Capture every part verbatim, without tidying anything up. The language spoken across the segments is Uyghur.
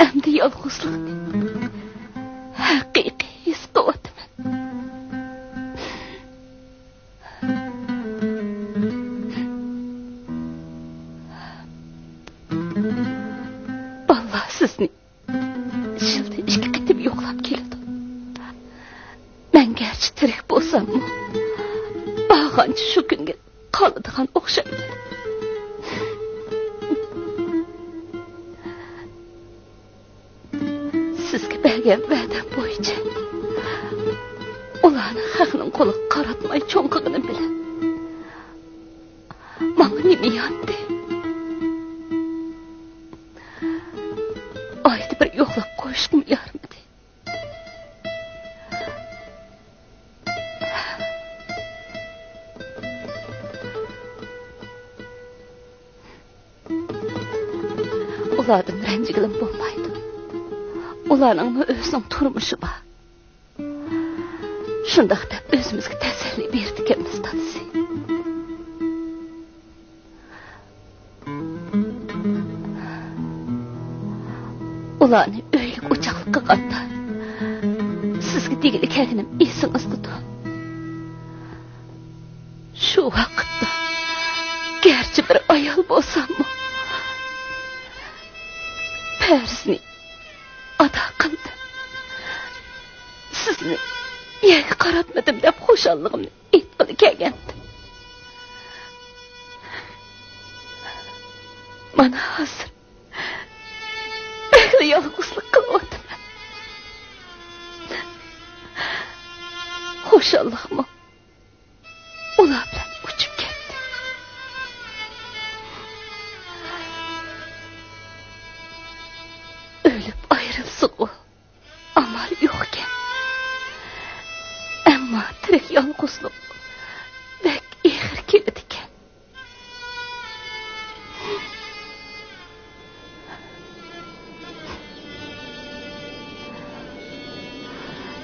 ئەمدى يالغۇزلۇقنى ھەقىقىي ھېس قىلىۋاتىمەن. بالىلار سىزنى يىلدا ئىككى قېتىم يوقلاپ كېلىدۇ. مەن گەرچە تىرىك بولساممۇ، بارغانچە شۇ كۈنگە قالىدىغان ئوخشايمەن. سىزگە بەرگەن ۋەدەم بويىچە ئۇلارنى خەقنىڭ قولىغا قاراتماي چوڭ قىلغىنىم بىلەن ماڭا نېمە ياندى؟ ئايدا بىر يوقلاپ قويۇشقىمۇ يارىمىدى. ئۇلاردىن رەنجىگىلىمۇ بولمايدۇ. ئۇلارنىڭمۇ ئۆزىنىڭ تۇرمۇشى بار. شۇنداق دەپ ئۆزىمىزگە تەسەللى بېرىدىكەنمىز، دادىسى. ئۇلارنى ئۆيلۈك ئوچاقلىق قىلغاندا، سىزگە دېگىلى كەلگىنىم ئېسىڭىزدىدۇ. شۇ ۋاقىتتا گەرچە بىر ئايال بولساممۇ، پەرزنى ئادا قىلدىم. سىزنى يەرگە قاراتمىدىم دەپ خۇشاللىقىمنى ئېيتقىلى كەلگەنتىم. مانا ھازىر بەكلا يالغۇزلۇق قىلىۋاتىمەن. خۇشاللىقمۇ ئۇلار بىلەن ئۇچۇپ كەتتى. ئۆلۈپ ئايرىلسىغۇ ئامال يوقكەن. ئەمما تىرىك يالغۇزلۇق بەك ئېغىر كېلىدىكەن.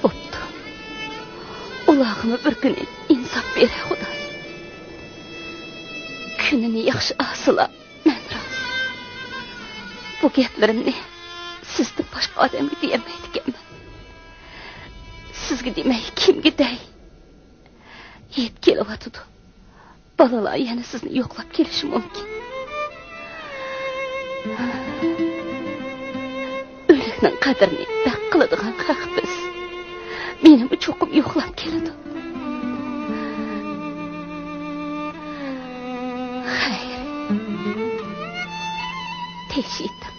بوپتۇ. ئۇلارغىمۇ بىر كۈنى ئىنساپ بېرە، خۇدايىم. كۈنىنى ياخشى ئالسىلا، مەن رازى. بۇ گەپلىرىمنى سىزدىن باشقا ئادەمگە دېيەلمەيدىكەنمەن. سىزگە دېمەي، كىمگە دەي؟ ھېيت كېلىۋاتىدۇ. بالىلار يەنە سىزنى يوقلاپ كېلىشى مۇمكىن. ئۆلۈكنىڭ قەدرىنى بەك قىلىدىغان خەق بىز. مېنىمۇ چوقۇم يوقلاپ كېلىدۇ. خەير. تىنچ يېتىڭ.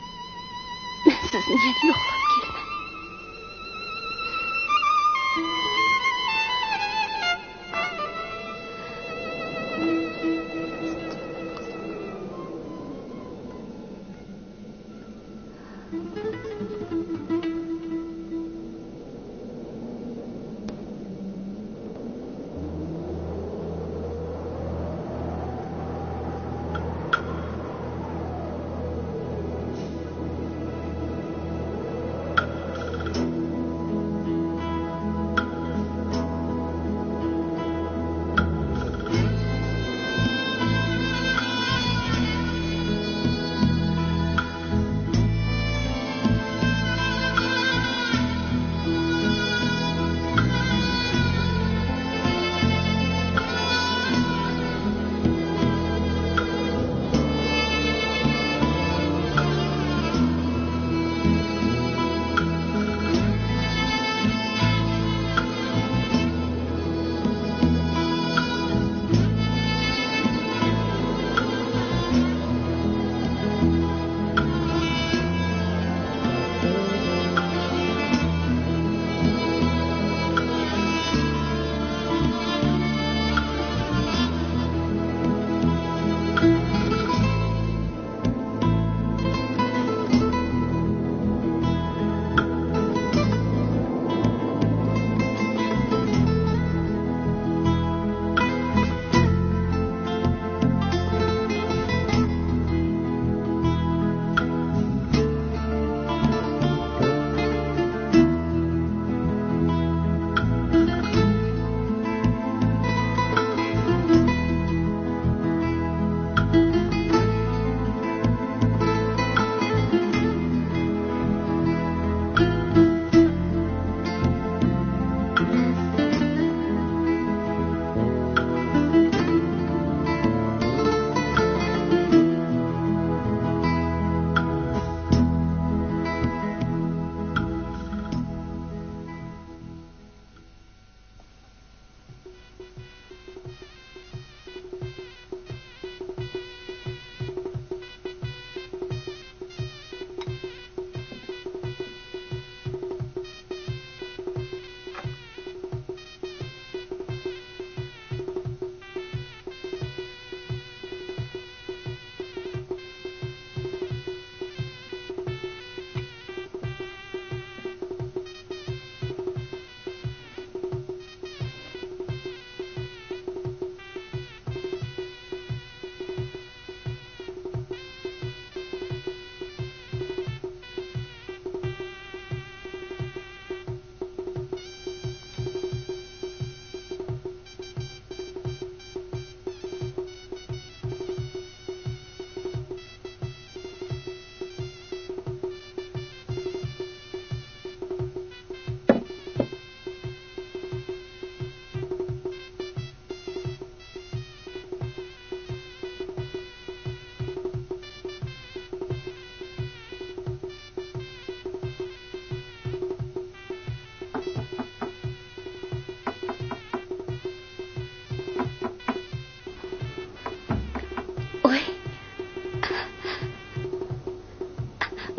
مەن سىزنى يەنە يوقلاپ كېلىمەن.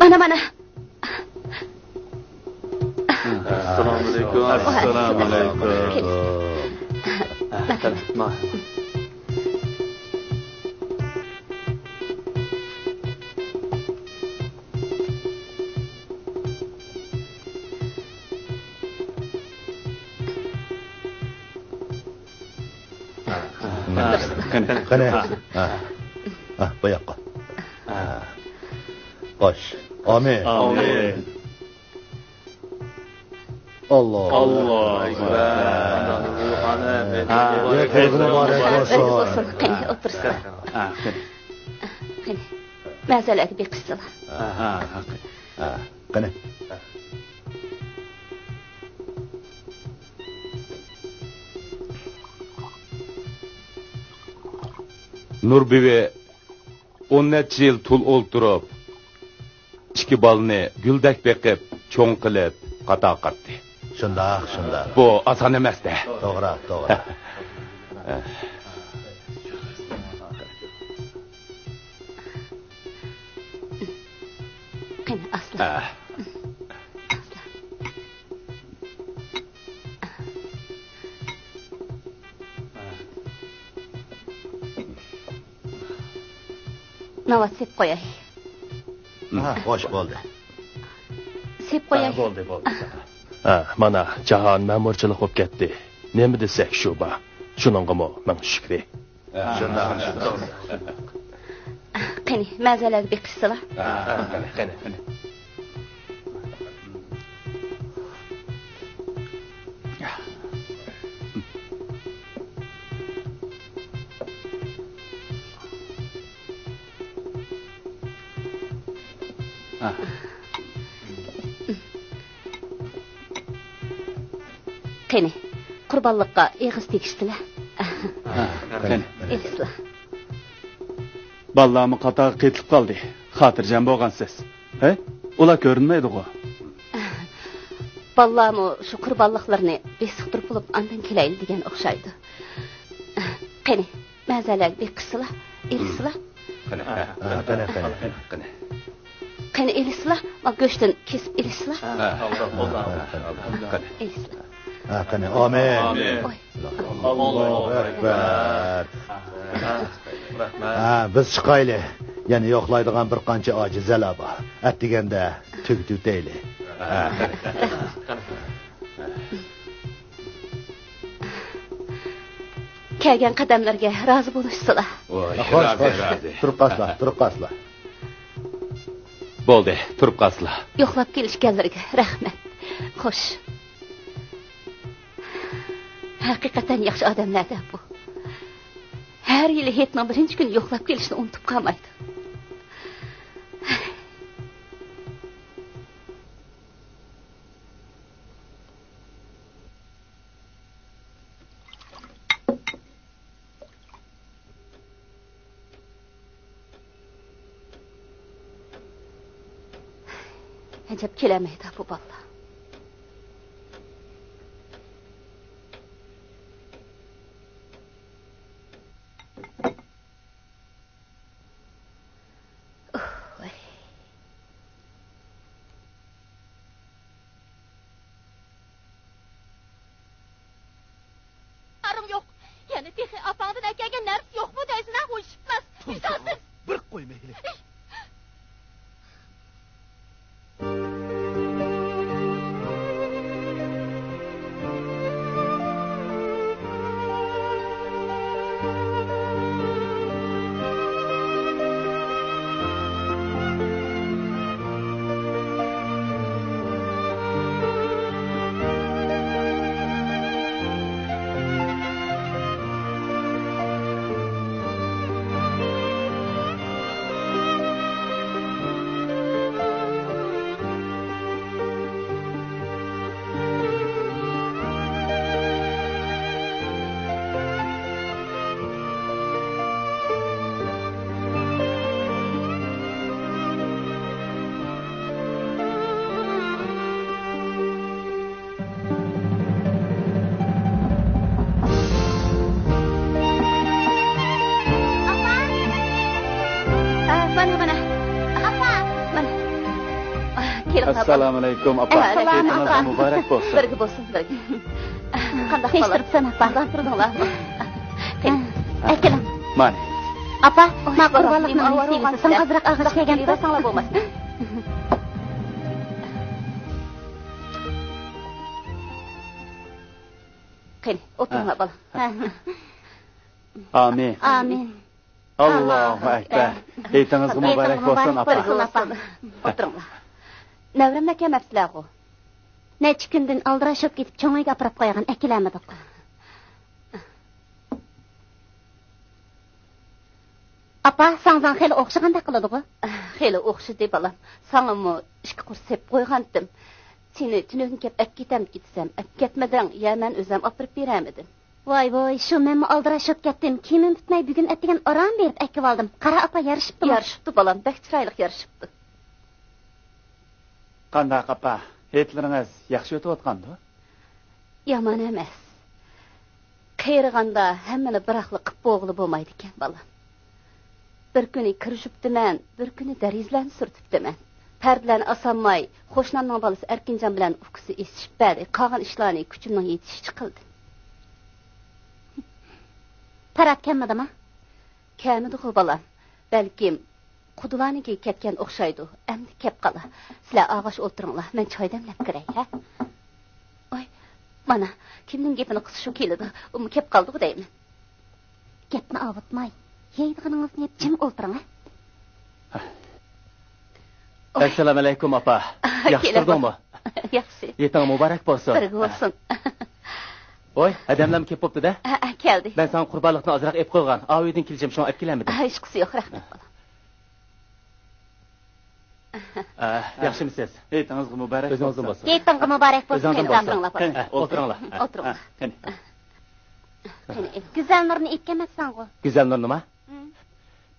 مانا، مانا. ئەسسالامۇئەلەيكۇم. ئەسسالامۇئەلەيكۇم. كېلىڭ. مەرھەبا. قېنى، قېنى. ھە. ھە، بۇ ياققا. ھە. خوش. ئامىن. ئامىن. ئاللا. ئاللا. ھە. ھە. مۇبارەك بولسۇن. قېنى، ئولتۇرسىلا. ھە، قېنى. قېنى. مەزەلەرگە بېقىشسىلا. ھە، ھە، قېنى. ھە، قېنى. نۇر بۈۋى ئون نەچچە يىل تۇل ئولتۇرۇپ، ئىككى بالىنى گۈلدەك بېقىپ، چوڭ قىلىپ، قاتارغا قاتتى. شۇنداق، شۇنداق. بۇ ئاسان ئەمەس-دە. توغرا، توغرا. قېنى، ئاسلا. ھە. ئاسلا. ناۋات سېلىپ قوياي. ھە، خوش، بولدى. سېلىپ قوياي. ھە، بولدى، بولدى. ھە، مانا، جاھان مەمۇرچىلىق بولۇپ كەتتى. نېمە دېسەك شۇ بار. شۇنىڭغىمۇ مىڭ شۈكرى. شۇنداق، شۇنداق. قېنى، مەزەلەرگە بېقىشسىلا. ھە، قېنى، قېنى، قېنى. ھە. قېنى، قۇربانلىققا ئېغىز تېگىشسىلە. ھە، قېنى. ئېلىسىلا. بالىلارمۇ قاتارغا قېتىلىپ قالدى. خاتىرجەم بولغانسىز. ھە؟ ئۇلار كۆرۈنمەيدىغۇ. بالىلارمۇ شۇ قۇربانلىقلىرىنى بېسىقتۇرۇپ بولۇپ ئاندىن كېلەيلى دېگەن ئوخشايدۇ. قېنى، مەزەلەرگە بېقىشسىلا، ئېلىشسىلا. قېنى، ھە، قېنى، قېنى. قېنى، ئېلىشسىلا، ما گۆشتىن كېسىپ ئېلىشسىلا. ھە، ئالدى، ئالدى، ئالدى. قېنى. ئېلىشسىلا. ھە، قېنى، ئامىن. ئامىن. ئوي. ئاللاھۇ ئەكبەر. ھە، بىز چىقايلى. يەنە يوقلايدىغان بىر قانچە ئاجىزەلەر بار. ئەتىگەندە تۈگىتىۋېتەيلى. ھە. كەلگەن قەدەملەرگە رازى بولۇشسىلا. ۋاي، خوش، رازى، خوش. رازى. تۇرۇپ قالسىلا، تۇرۇپ قالسىلا. بولدى، تۇرۇپ قالسىلا. يوقلاپ كېلىشكەنلىرىگە رەھمەت. خوش. ھەقىقەتەن ياخشى ئادەملەر-دە بۇ. ھەر يىلى ھېيتنىڭ بىرىنچى كۈنى يوقلاپ كېلىشنى ئۇنتۇپ قالمايدۇ. ئەجەب كېلەلمەيدۇ بۇ بالىلار. ئارام يوق. يەنە تېخى ئاپاڭدىن ئەكەلگەن نەرسە يوقمۇ دەيسىلە، ھوشۇپلاس. تۇرساڭ، بىر قوي مەيلى. كېلىڭلار. ئەسسالامۇئەلەيكۇم، ئاپا. ئەسسالام، ھېيتىڭىز ئاپا. مۇبارەك بولسۇن. بىرگە بولسۇن، بىرگە. قانداق تىنچ تۇرۇپسەن، ئاپا؟ ئۇزاق تۇردۇڭلارمۇ؟ قېنى، ئەكېلىڭ. مانى. ئاپا، ما قۇربانلىقنىڭ نېسىۋىسى، ساڭا ئازراق ئاغاچ كەلگەنتى. قېنى، ئولتۇرۇڭلار، بالام. ئامىن. ئامىن. ئاللاھۇ ئەكبەر. ھېيتىڭىزغا مۇبارەك بولسۇن، ئاپا. بولسۇن، ئاپا. ئولتۇرۇڭلار. نەۋرەملەر كەلمەپتىلەرغۇ؟ نەچچە كۈندىن ئالدىراش بولۇپ كېتىپ، چوڭ ئۆيگە ئاپىرىپ قويغان، ئەكېلەلمىدۇق. ئاپا، ساڭزاڭ خېلى ئوخشىغاندەك قىلىدىغۇ؟ خېلى ئوخشىدى، بالام. ساڭىمۇ ئىككى قۇر سېپىپ قويغانتىم. سېنى تۈنۈگۈن كەپ ئەپ كېتەمدىكى دېسەم، ئەپ كەتمىدىڭ. يا مەن ئۆزۈم ئاپىرىپ بېرەمىدىم. ۋاي ۋوي، شۇ مەنمۇ ئالدىراش بوپ كەتتىم. كىيىمىم پۈتمەي بۈگۈن ئەتىگەن ئاران بېرىپ ئەكىۋالدىم. قارا ئاپا، يارىشىپتۇمۇ؟ يارىشىپتۇ بالام، بەك چىرايلىق يارىشىپتۇ. قانداق ئاپا، ھېيتلىرىڭىز ياخشى ئۆتۈۋاتقاندۇ؟ يامان ئەمەس. قېرىغاندا ھەممىنى بىراقلا قىپ بولغىلى بولمايدىكەن بالام. بىر كۈنى كىر يۇيۇپتىمەن، بىر كۈنى دېرىزىلەرنى سۈرتۈپتىمەن. پەردىلەرنى ئاسالماي، قوشنامنىڭ بالىسى ئەركىنجان بىلەن ئۇكىسى ئېچىشىپ بەردى. قالغان ئىشلارنى كۈچۈمنىڭ يېتىشىچە قىلدىم. پارات كەلمىدىما؟ كەلمىدىغۇ بالام. بەلكىم قۇدىلارنىڭكىگە كەتكەن ئوخشايدۇ. ئەمدى كەپ قالا. سىلەر ئاغاش ئولتۇرۇڭلار، مەن چاي دەملەپ كىرەي، ھە؟ ئوي، مانا، كىمنىڭ گېپىنى قىلسا شۇ كېلىدۇ. ئۇمۇ كەپ قالدىغۇ دەيمەن. گەپنى ئاۋۇتماي، يەيدىغىنىڭىزنى يەپ جىم ئولتۇرۇڭ، ھە؟ ئوي. ئەسسالامۇئەلەيكۇم، ئاپا. ياخشى تۇردۇڭمۇ؟ ياخشى. ھېيتىڭ مۇبارەك بولسۇن. بىرگە بولسۇن. ۋاي، ھەدەملەرمۇ كېلىپ بوپتۇ-دە. ھە، ھە، كەلدى. مەن ساڭا قۇربانلىقنى ئازراق ئېلىپ قويغان. ئاۋۇ يەردىن كېلىشىم، شۇڭا ئېلىپ كېلەلمىدىم. ھە، ھېچقىسى يوق، رەھمەت، بالام. ئە، ياخشىمۇسىز؟ ھېيتىڭىزغا مۇبارەك بولسۇن. ھېيتىڭىزغا مۇبارەك بولسۇن. ئۆزىڭىزدىن بولسۇن. ئولتۇرۇڭلار. قېنى، ئولتۇرۇڭلار. ئولتۇرۇڭلار. قېنى. قېنى، گۈزەلنۇرنى ئېلىپ كەلمەپسەنغۇ؟ گۈزەلنۇرنىما؟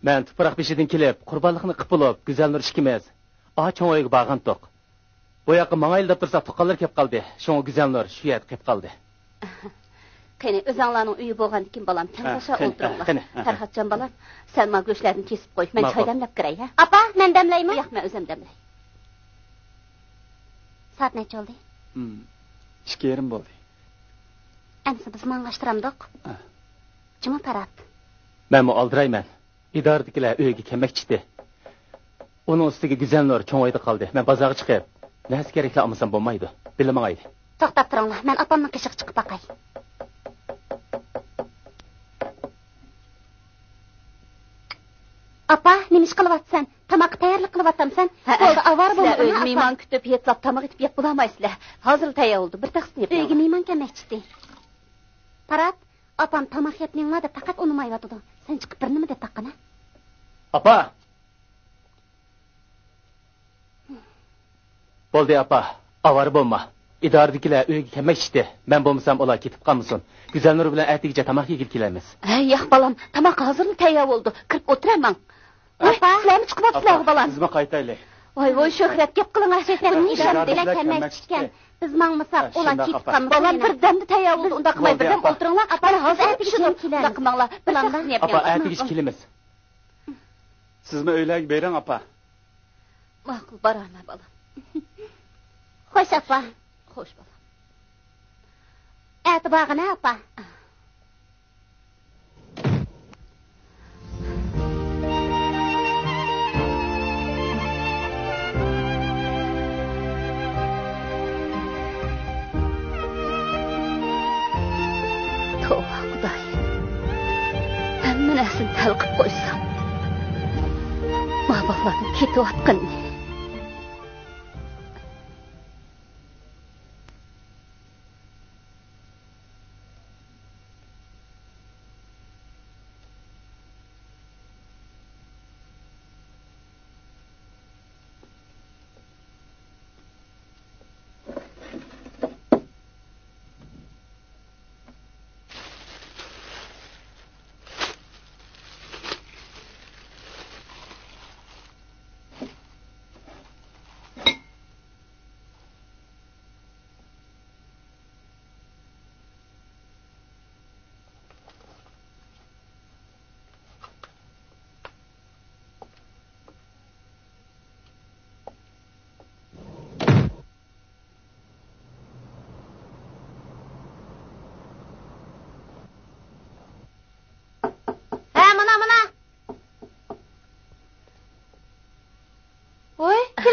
مەن تۇپراق بېشىدىن كېلىپ، قۇربانلىقنى قىپ بولۇپ، گۈزەلنۇر ئىككىمىز ئا چوڭ ئۆيگە بارغانتۇق. بۇ ياققا ماڭايلى دەپ تۇرساق، تۇغقانلىرى كېلىپ قالدى. شۇڭا گۈزەلنۇر شۇ يەردە قېلىپ قالدى. قېنى، ئۆزەڭلارنىڭ ئۆيى بولغاندىكىن، بالام، تەڭداشا ئولتۇرۇڭلار. قېنى، قېنى. پەرھاتجان بالام، سەن ماڭا گۆشلەردىن كېسىپ قوي، مەن چاي دەملەپ كىرەي، ھە؟ ئاپا، مەن دەملەيمۇ؟ ياق، مەن ئۆزۈم دەملەي. سائەت نەچچە بولدى؟ ئىككى يېرىم بولدى. ئەمسە بىز ماڭغاچ تۇرامدۇق؟ جۇمۇ پەرھات. مەنمۇ ئالدىرايمەن. ئىدارىدىكىلەر ئۆيگە كەلمەكچىتى. ئۇنىڭ ئۈستىگە گۈزەلنۇر چوڭ ئۆيدە قالدى. مەن بازارغا چىقىپ، نەرسە كېرەكلەر ئالمىسام بولمايدۇ. بىللە ماڭايلى. توختاپ تۇرۇڭلار، مەن ئاپامنىڭ قېشىغا چىقىپ باقاي. ئاپا، نېمە ئىش قىلىۋاتىسەن؟ تاماققا تەييارلىق قىلىۋاتامسەن؟ ھەئە. بولدى، ئاۋارە بولما، ئاپا. سىلەر ئۆيدە مېھمان كۈتۈپ، ھېيتلاپ تاماق ئېتىپ يەپ بولالمايسىلەر. ھازىرلا تەييار بولدى، بىر تەخسىنى يەپ. ئۆيگە مېھمان كەلمەكچىتى. پارات، ئاپام تاماق يەپ مېڭىڭلار دەپ پەقەت ئۇنىمايۋاتىدۇ. سەن چىقىپ بىر نېمە دەپ باققىنا. ئاپا! بولدى، ئاپا، ئاۋارە بولما. ئىدارىدىكىلەر ئۆيگە كەلمەكچىتى. مەن بولمىسام، ئۇلار كېتىپ قالمىسۇن. گۈزەلنۇر بىلەن ئەتىگىچە تاماق يېگىلى كېلەمىز. ھەي، ياق، بالام، تاماق ھازىرلا تەييار بولىدۇ. كىرىپ ئولتۇرەمەن. ۋاي، ئاپا! سىلەرمۇ چىقىۋاپسىلەرغۇ، بالام؟ بىزمۇ قايتايلى. ۋاي، ۋاي، شۆھرەت، گەپ قىلىڭە. شۆھرەتنىڭ ئىشەندى. كەلمەكچىكەن. بىز ماڭمىساق، ئۇلار كېتىپ قالمىسۇن. بالام، بىردەمدە تەييار بولدى. ئۇنداق قىلماي، بىردەم ئولتۇرۇڭلار. ئاپا، ھازىر ئەتىگىچە كېلىمىز. ئۇنداق قىلماڭلار. بىر تەخسىنى يەپ. ئاپا، ئەتىگىچە كېلىمىز. سىزمۇ ئۆيلەرگە بېرىڭ، ئاپا. ماقۇل، بارارمەن، بالام. خوش، ئاپا. خوش، بالام. ئەتە بارغىنا، ئاپا. توۋا، خۇدايىم. ھەممە نەرسىنى تەل قىپ قويسام. ما بالىلارنىڭ كېتىۋاتقىنىنى.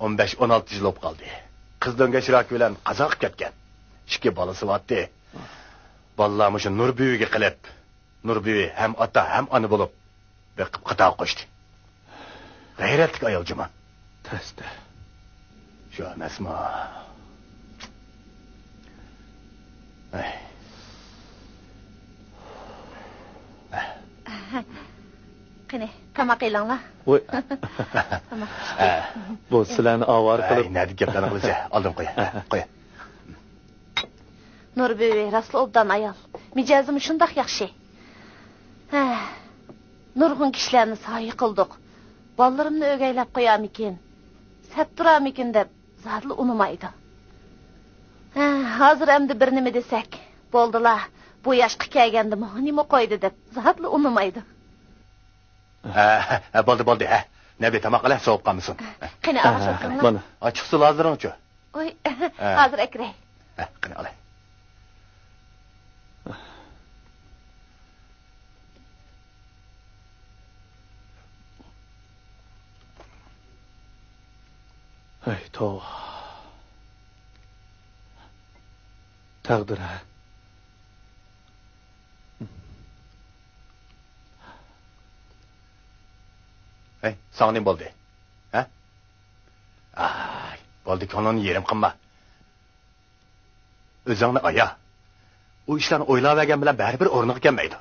ئون بەش، ئون ئالتە يىل بولۇپ قالدى. قىز دۆڭگەچ راكى بىلەن قازا قىلىپ كەتكەن. ئىككى بالىسى بارتتى. بالىلار مۇشۇ نۇر بۈۋىگە قېلىپ، نۇر بۈۋى ھەم ئاتا، ھەم ئانا بولۇپ، بېقىپ قاتارغا قوشتى. غەيرەتلىك ئايال جۇما. تەستە. شۇ ئەمەسمۇ؟ ئەي. قېنى، تاماق ئېلىڭلار. ۋوي. تاماق. بۇ سىلەرنى ئاۋارە قىلىپ. ئەي، نەدە گەپلەرنى قىلىسەن؟ ئالدىن قوي، قوي. نۇر بۈۋى راستلا ئوبدان ئايال. مىجەزىمۇ شۇنداق ياخشى. ھە. نۇرغۇن كىشىلەرنى سايە قىلدۇق. بالىلىرىمنى ئۆگەيلەپ قويارمىكىن، سەت تۇرارمىكىن دەپ زادىلا ئۇنىمايدۇ. ھە، ھازىر ئەمدى بىر نېمە دېسەك، بولدىلا، بۇ ياشقا كەلگەندىمۇ نېمە قويدى دەپ زادىلا ئۇنىمايدۇ. ھە، ھە، بولدى، بولدى، ھە. نەبى تاماق ئەلە سوۋۇپ قالمىسۇن. قېنى، ئاغاچ ھە، ئوتۇرۇڭلار. مانا. ئاچچىقسۇ ھازىرىڭچۇ؟ ۋوي، ھە. ھازىر ئەكىرەي. ھە، قېنى ئالاي. ھەي، توۋا. تەقدىر، ھە؟ ھەي، ساڭا نېمە بولدى؟ ھە؟ ئاي، بولدى، كۆڭلۈڭنى يېرىم قىلما. ئۆزۈڭنى ئايا. ئۇ ئىشلارنى ئويلاۋەرگەن بىلەن بەرىبىر ئورنىغا كەلمەيدۇ.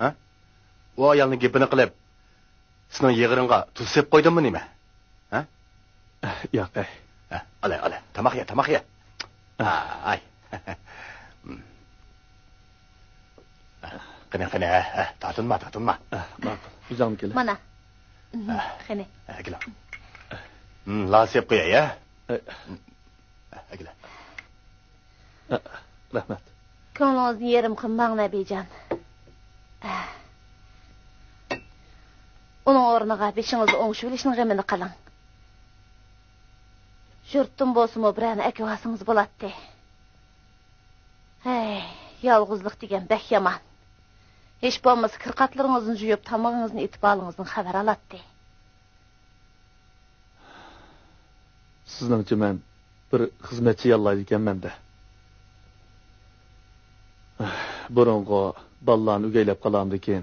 ھە؟ ئۇ ئايالنىڭ گېپىنى قىلىپ، سېنىڭ يىغىرىڭغا تۇز سېپىپ قويدۇممۇ نېمە؟ ھە؟ ياق، ئەي. ھە، ئالاي، ئالاي. تاماق يە، تاماق يە. ئاي. قېنى، قېنى، ھە، ھە، تارتىنما، تارتىنما. ماقۇل، ئۆزۈڭنى كېلە. مانا. قېنى. ھە، كېلە. ھم، لا سېپ قوياي، ھە؟ ھە، كېلە. ھە، رەھمەت. كۆڭلىڭىزنى يېرىم قىلماڭ، نەبىجان. ئۇنىڭ ئورنىغا بېشىڭىزنى ئوڭشىۋېلىشنىڭ غېمىنى قىلىڭ. يۇرتتىن بولسىمۇ بىرەرنى ئەكىۋالسىڭىز بولاتتى. ھەي، يالغۇزلۇق دېگەن بەك يامان. ھېچ بولمىسا كىر-قاتلىرىڭىزنى جۇيۇپ، تامىقىڭىزنى ئېتىپ، ھالىڭىزدىن خەۋەر ئالاتتى. سىزنىڭچە مەن بىر خىزمەتچى ياللايدىكەنمەن-دە. بۇرۇنقى بالىلارنى ئۆگەيلەپ قالغاندىكىن،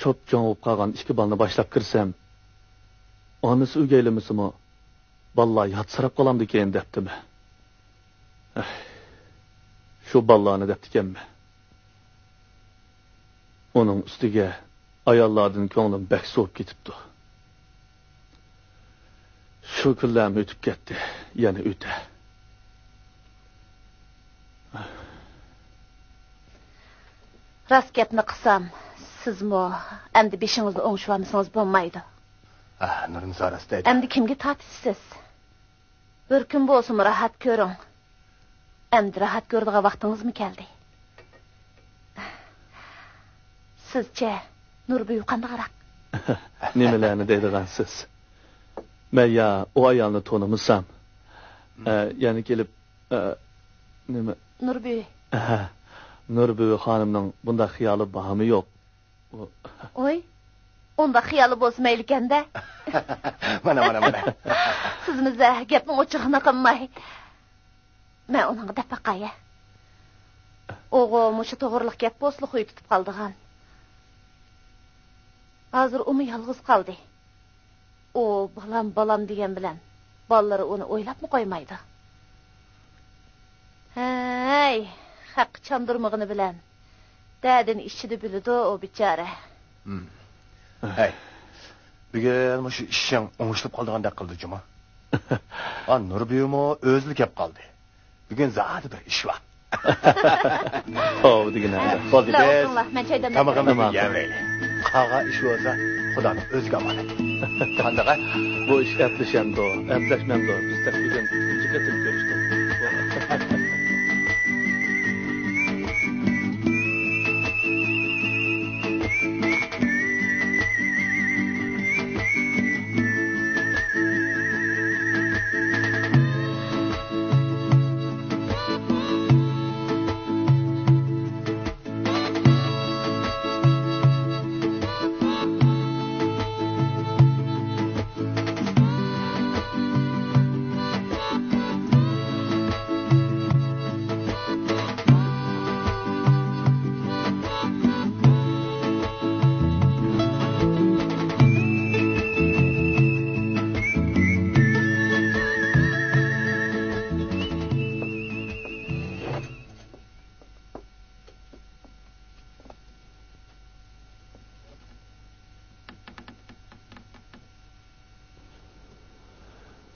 چوپچوڭ بولۇپ قالغان ئىككى بالىنى باشلاپ كىرسەم، ئانىسى ئۆگەيلىمىسىمۇ، بالىلار ياتسىراپ قالامدىكىن دەپتىمەن. ئەھ، شۇ بالىلارنى دەپتىكەنمەن. ئۇنىڭ ئۈستىگە ئاياللاردىن كۆڭلۈم بەك سوۋۇپ كېتىپتۇ. شۇ كۈنلەرمۇ ئۆتۈپ كەتتى، يەنە ئۆتە. راست گەپنى قىلسام، سىزمۇ ئەمدى بېشىڭىزنى ئوڭشىۋالمىسىڭىز بولمايدۇ. ئاھ، نۇرنىسا راست دەيدۇ. ئەمدى كىمگە تارتىسىز؟ بىر كۈن بولسىمۇ راھەت كۆرۈڭ. ئەمدى راھەت كۆرىدىغان ۋاقتىڭىزمۇ كەلدى. سىزچە، نۇر بۈۋى قانداقراق؟ نېمىلەرنى دەيدىغانسىز؟ مەن يا ئۇ ئايالنى تونۇمىسام، ئە، يەنە كېلىپ، ئە، نېمە؟ نۇر بۈۋى. ئەھە، نۇر بۈۋى خانىمنىڭ بۇنداق خىيالى بارمۇ يوق؟ ئۇ ۋوي، ئۇنداق خىيالى بولسا مەيلىكەن-دە. مانا، مانا، مانا. سىزمۇ زە گەپنىڭ ئوچۇقىنى قىلماي. مەن ئۇنىڭغا دەپ باقاي. ئۇغۇ مۇشۇ توغرىلىق گەپ بولسىلا خۇي تۇتۇپ قالىدىغان. ھازىر ئۇمۇ يالغۇز قالدى. ئۇ بالام، بالام دېگەن بىلەن بالىلىرى ئۇنى ئويلاپمۇ قويمايدۇ. ھەي، خەققە چاندۇرمىغىنى بىلەن دەردىنى ئىچىدە بىلىدۇ ئۇ بىچارە. ھەي، بۈگۈن مۇشۇ ئىشىڭ ئوڭشىلىپ قالىدىغاندەك قىلدى جۇما. ئا، نۇر بۈۋىمۇ ئۆزىلا كەپ قالدى. بۈگۈن زادى بىر ئىش بار. توۋا دېگىنە. بولدى، سىلەر بىز ئولتۇرۇڭلار، مەن چاي دەملەپ تامىقىمىزنى بېرەي. يەۋېلى. قالغان ئىش بولسا خۇدانىڭ ئۆزىگە ئامانەت. قانداق، ھە؟ بۇ ئىش ئەپلىشەمدۇ، ئەپلەشمەمدۇ؟ بىز تېخى بۈگۈن تۇنجى قېتىم كۆرۈشتۇق.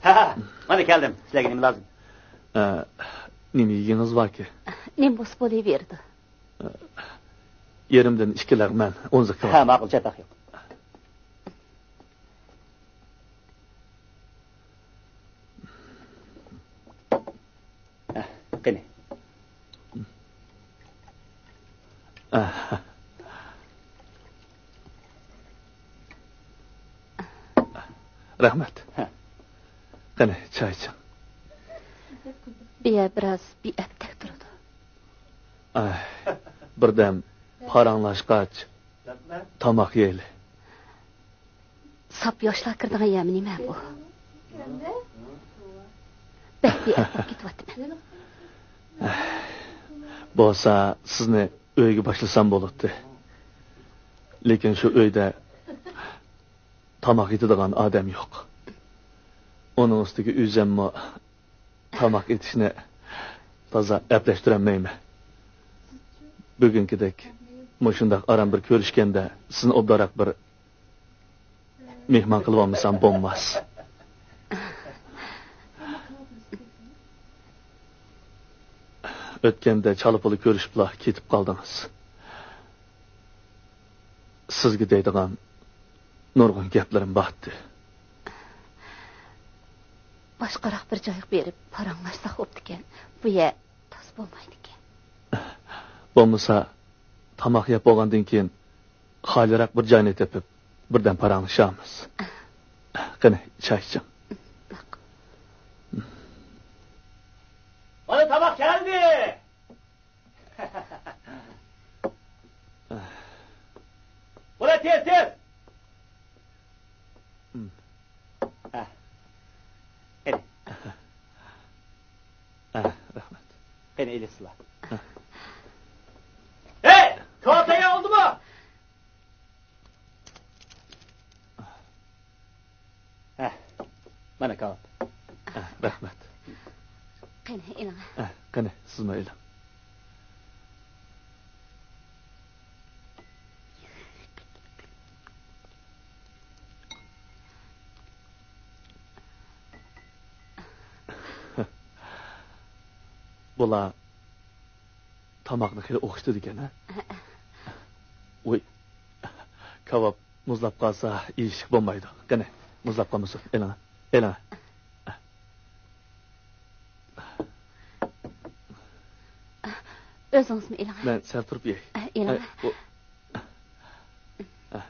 ھە، ھە، مانا كەلدىم. سىلەرگە نېمە لازىم؟ ئە، نېمە يېگىڭىز باركى؟ نېمە بولسا بولۇۋېرىدۇ. ئە، يېرىمدىن ئىككى لەغمەن، ئون زىكۋات. ھە، ماقۇل، چاتاق يوق. ھە، قېنى. رەھمەت. ھە. قېنى، چاي ئىچىڭ. بۇ يەر بىراز بىئەپتەك تۇرىدۇ. ئاي، بىردەم پاراڭلاشقاچ، تاماق يەيلى. ساپ ياشلار كىرىدىغان يەرمۇ نېمە بۇ؟ بەك بىئەدەپ كېتىۋاتىمەن. بولسا سىزنى ئۆيگە باشلىسام بولاتتى. لېكىن شۇ ئۆيدە تاماق ئېتىدىغان ئادەم يوق. ئۇنىڭ ئۈستىگە ئۆزۈممۇ تاماق ئېتىشنى تازا ئەپلەشتۈرەلمەيمەن. بۈگۈنكىدەك مۇشۇنداق ئاران بىر كۆرۈشكەندە سىزنى ئوبدانراق بىر مېھمان قىلىۋالمىسام بولماس. ئۆتكەندە چالا-پۇلا كۆرۈشۈپلا كېتىپ قالدىڭىز. سىزگە دەيدىغان نۇرغۇن گەپلىرىم بارتتى. باشقىراق بىر جايغا بېرىپ پاراڭلاشساق بوپتىكەن. بۇ يەر تاس بولمايدىكەن. بولمىسا، تاماق يەپ بولغاندىن كېيىن خالىيراق بىر جاينى تېپىپ، بىردەم پاراڭلىشارمىز. قېنى، چاي ئىچىڭ. ماقۇل. مانا تاماق كەلدى. بولە، تېز، تېز. ھە. قېنى. ھە، رەھمەت. قېنى، ئېلىسىلا. ھە. ھەي، كاۋاپ تەييار بولدىمۇ؟ ھە، مانا كاۋاپ. ھە، رەھمەت. قېنى، ئېلىڭ. ھە، قېنى، سىزمۇ ئېلىڭ. بۇلار تاماقنى خېلى ئوخشىتىدىكەن، ھە؟ ۋوي، كاۋاپ مۇزلاپ قالسا، ئېشىشكە بولمايدۇ. قېنى، مۇزلاپ قالمىسۇن. ئېلىڭ، ئېلىڭ. ئۆزىڭىزمۇ ئېلىڭ. مەن سەل تۇرۇپ يەي. ئېلىڭ. ئە، ئۇ-، ئە.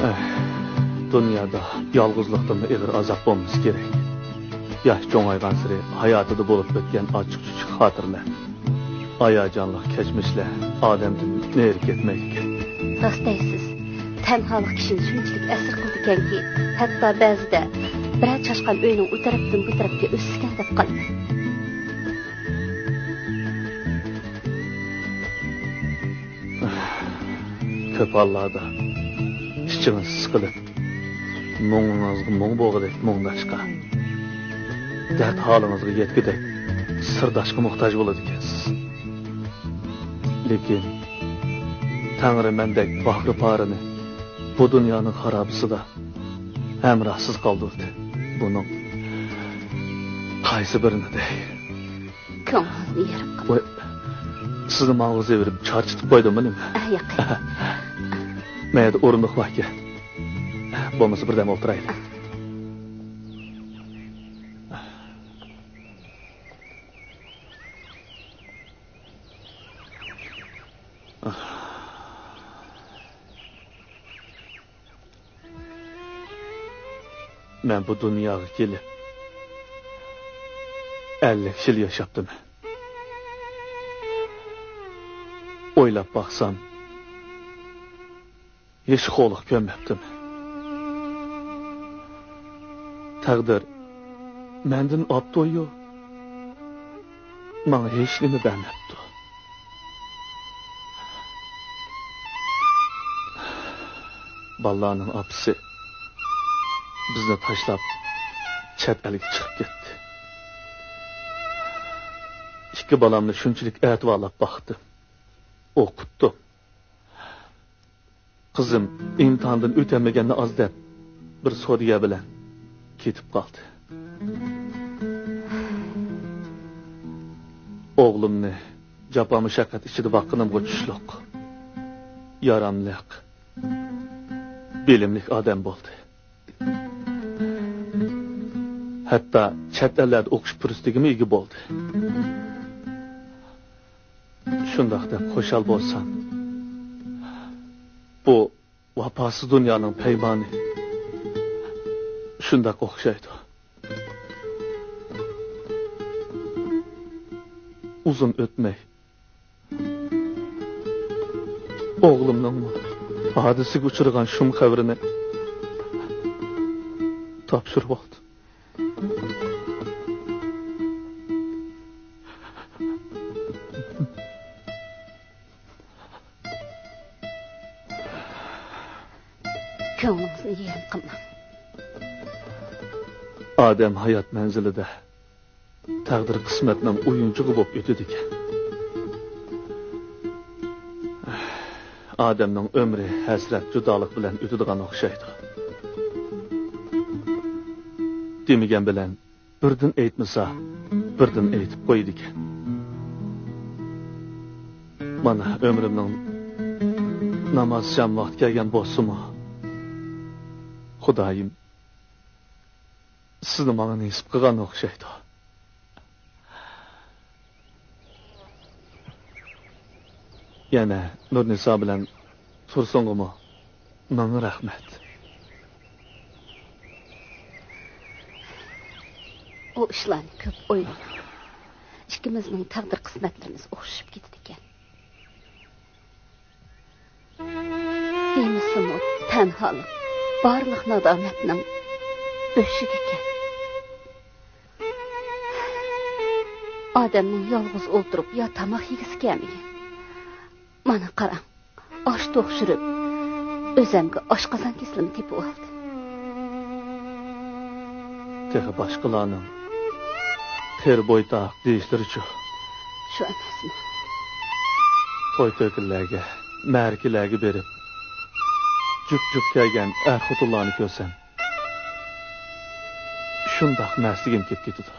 ئەھ، دۇنيادا يالغۇزلۇقتىنمۇ ئېغىر ئازاب بولمىسا كېرەك. ياش چوڭايغانسېرى ھاياتىدا بولۇپ ئۆتكەن ئاچچىق-چۈچۈك خاتىرىلەر، ھاياجانلىق كەچمىشلەر ئادەمدىن نېرى كەتمەيدىكەن. راست دەيسىز. تەنھالىق كىشىنى شۇنچىلىك ئەسىر قىلىدىكەنكى، ھەتتا بەزىدە بىرەر چاشقان ئۆينىڭ ئۇ تەرەپتىن بۇ تەرەپكە ئۆتسىكەن دەپ قالىمەن. كۆپ ھاللاردا ئىچىڭىز سىقىلىپ، مۇڭىڭىزغا مۇڭ بولغۇدەك مۇڭداشقا، دەرد ھالىڭىزغا يەتكۈدەك سىرداشقا موھتاج بولىدىكەنسىز. لېكىن تەڭرى مەندەك باھرى پارىنى بۇ دۇنيانىڭ خارابىسىدا ھەمراھسىز قالدۇردى. بۇنىڭ قايسى بىرىنى دەي؟ كۆڭلىڭىزنى يېرىپ قىلىڭ. ۋاي، سىزنى ماڭغۇزۇۋېرىپ چارچىتىپ قويدۇممۇ نېمە؟ ئە، ياق. مەيەردە ئورۇندۇق باركەن. بولمىسا بىردەم ئولتۇرايلى. مەن بۇ دۇنياغا كېلىپ ئەللىك يىل ياشاپتىمەن. ئويلاپ باقسام، ھېچ خورلۇق كۆرمەپتىمەن. تەقدىر مەندىن ئاپتۇ-يۇ، ماڭا ھېچنېمە بەرمەپتۇ. بالىلارنىڭ ئاپىسى بىزنى تاشلاپ، چەت ئەلگە چىقىپ كەتتى. ئىككى بالامنى شۇنچىلىك ئەتىۋارلاپ باقتىم، ئوقۇتتۇم. قىزىم ئىمتىھاندىن ئۆتەلمىگەننى ئاز دەپ، بىر سودىگەر بىلەن كېتىپ قالدى. ئوغلۇمنى جاپا-مۇشەققەت ئىچىدە باققىنىمغا چۈشلۈق، ياراملىق، بىلىملىك ئادەم بولدى. ھەتتا چەت ئەللەردە ئوقۇش پۇرسىتىگىمۇ ئىگە بولدى. شۇنداق دەپ خۇشال بولسام، بۇ ۋاپاسىز دۇنيانىڭ پەيمانى شۇنداق ئوخشايدۇ. ئۇزۇن ئۆتمەي، ئوغلۇمنىڭمۇ ھادىسىگە ئۇچرىغان شۇم خەۋىرىنى تاپشۇرۇۋالدىم. كۆڭلىڭىزنى يېرىم قىلماڭ. ئادەم ھايات مەنزىلىدە تەقدىر قىسمەتنىڭ ئويۇنچۇقى بولۇپ ئۆتىدىكەن. ئادەمنىڭ ئۆمرى ھەسرەت، جۇدالىق بىلەن ئۆتىدىغان ئوخشايدۇ. دېمىگەن بىلەن بىردىن ئېيتمىسا، بىردىن ئېيتىپ قويىدىكەن. مانا، ئۆمرۈمنىڭ ناماز شام ۋاقتى كەلگەن بولسىمۇ، خۇدايىم سىزنى ماڭا نېسىپ قىلغان ئوخشايدۇ. يەنە نۇرنىسا بىلەن تۇرسۇنغىمۇ مىڭ رەھمەت. ئۇ ئىشلارنى كۆپ ئويلىماڭ. ئىككىمىزنىڭ تەقدىر قىسمەتلىرىمىز ئوخشىشىپ كېتىدىكەن. دېمىسىمۇ، تەنھالىق بارلىق نادامەتنىڭ بۆشۈكى ئىكەن. ئادەمنىڭ يالغۇز ئولتۇرۇپ يا تاماق يېگۈسى كەلمىگەن. مانا قاراڭ، ئاش توقۇشۇرۇپ، ئۆزەمگە ئاشقازان كېسىلىمۇ تېپىۋالدىم. تېخى باشقىلارنىڭ قېرى بويتاق دېيىشلىرىچۇ؟ شۇ ئەمەسمۇ؟ توي-تۆكۈنلەرگە، مەرىكىلەرگە بېرىپ، جۈپ-جۈپ كەلگەن ئەر-خوتۇنلارنى كۆرسەم، شۇنداق مەستلىكىم كېلىپ كېتىدۇ.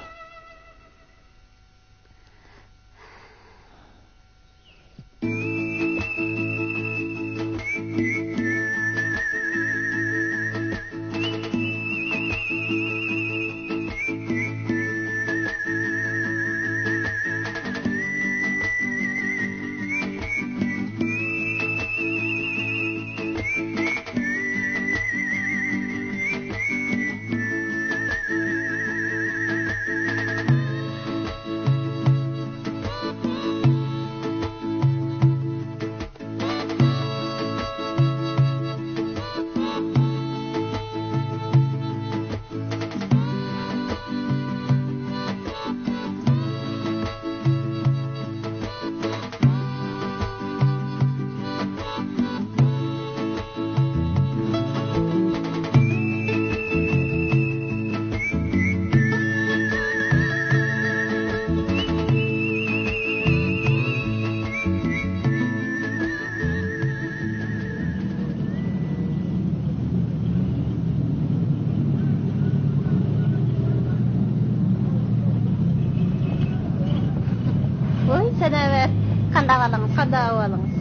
ۋوي، سەنەۋەر. قانداق ئەھۋالىڭىز؟ قانداق ئەھۋالىڭىز؟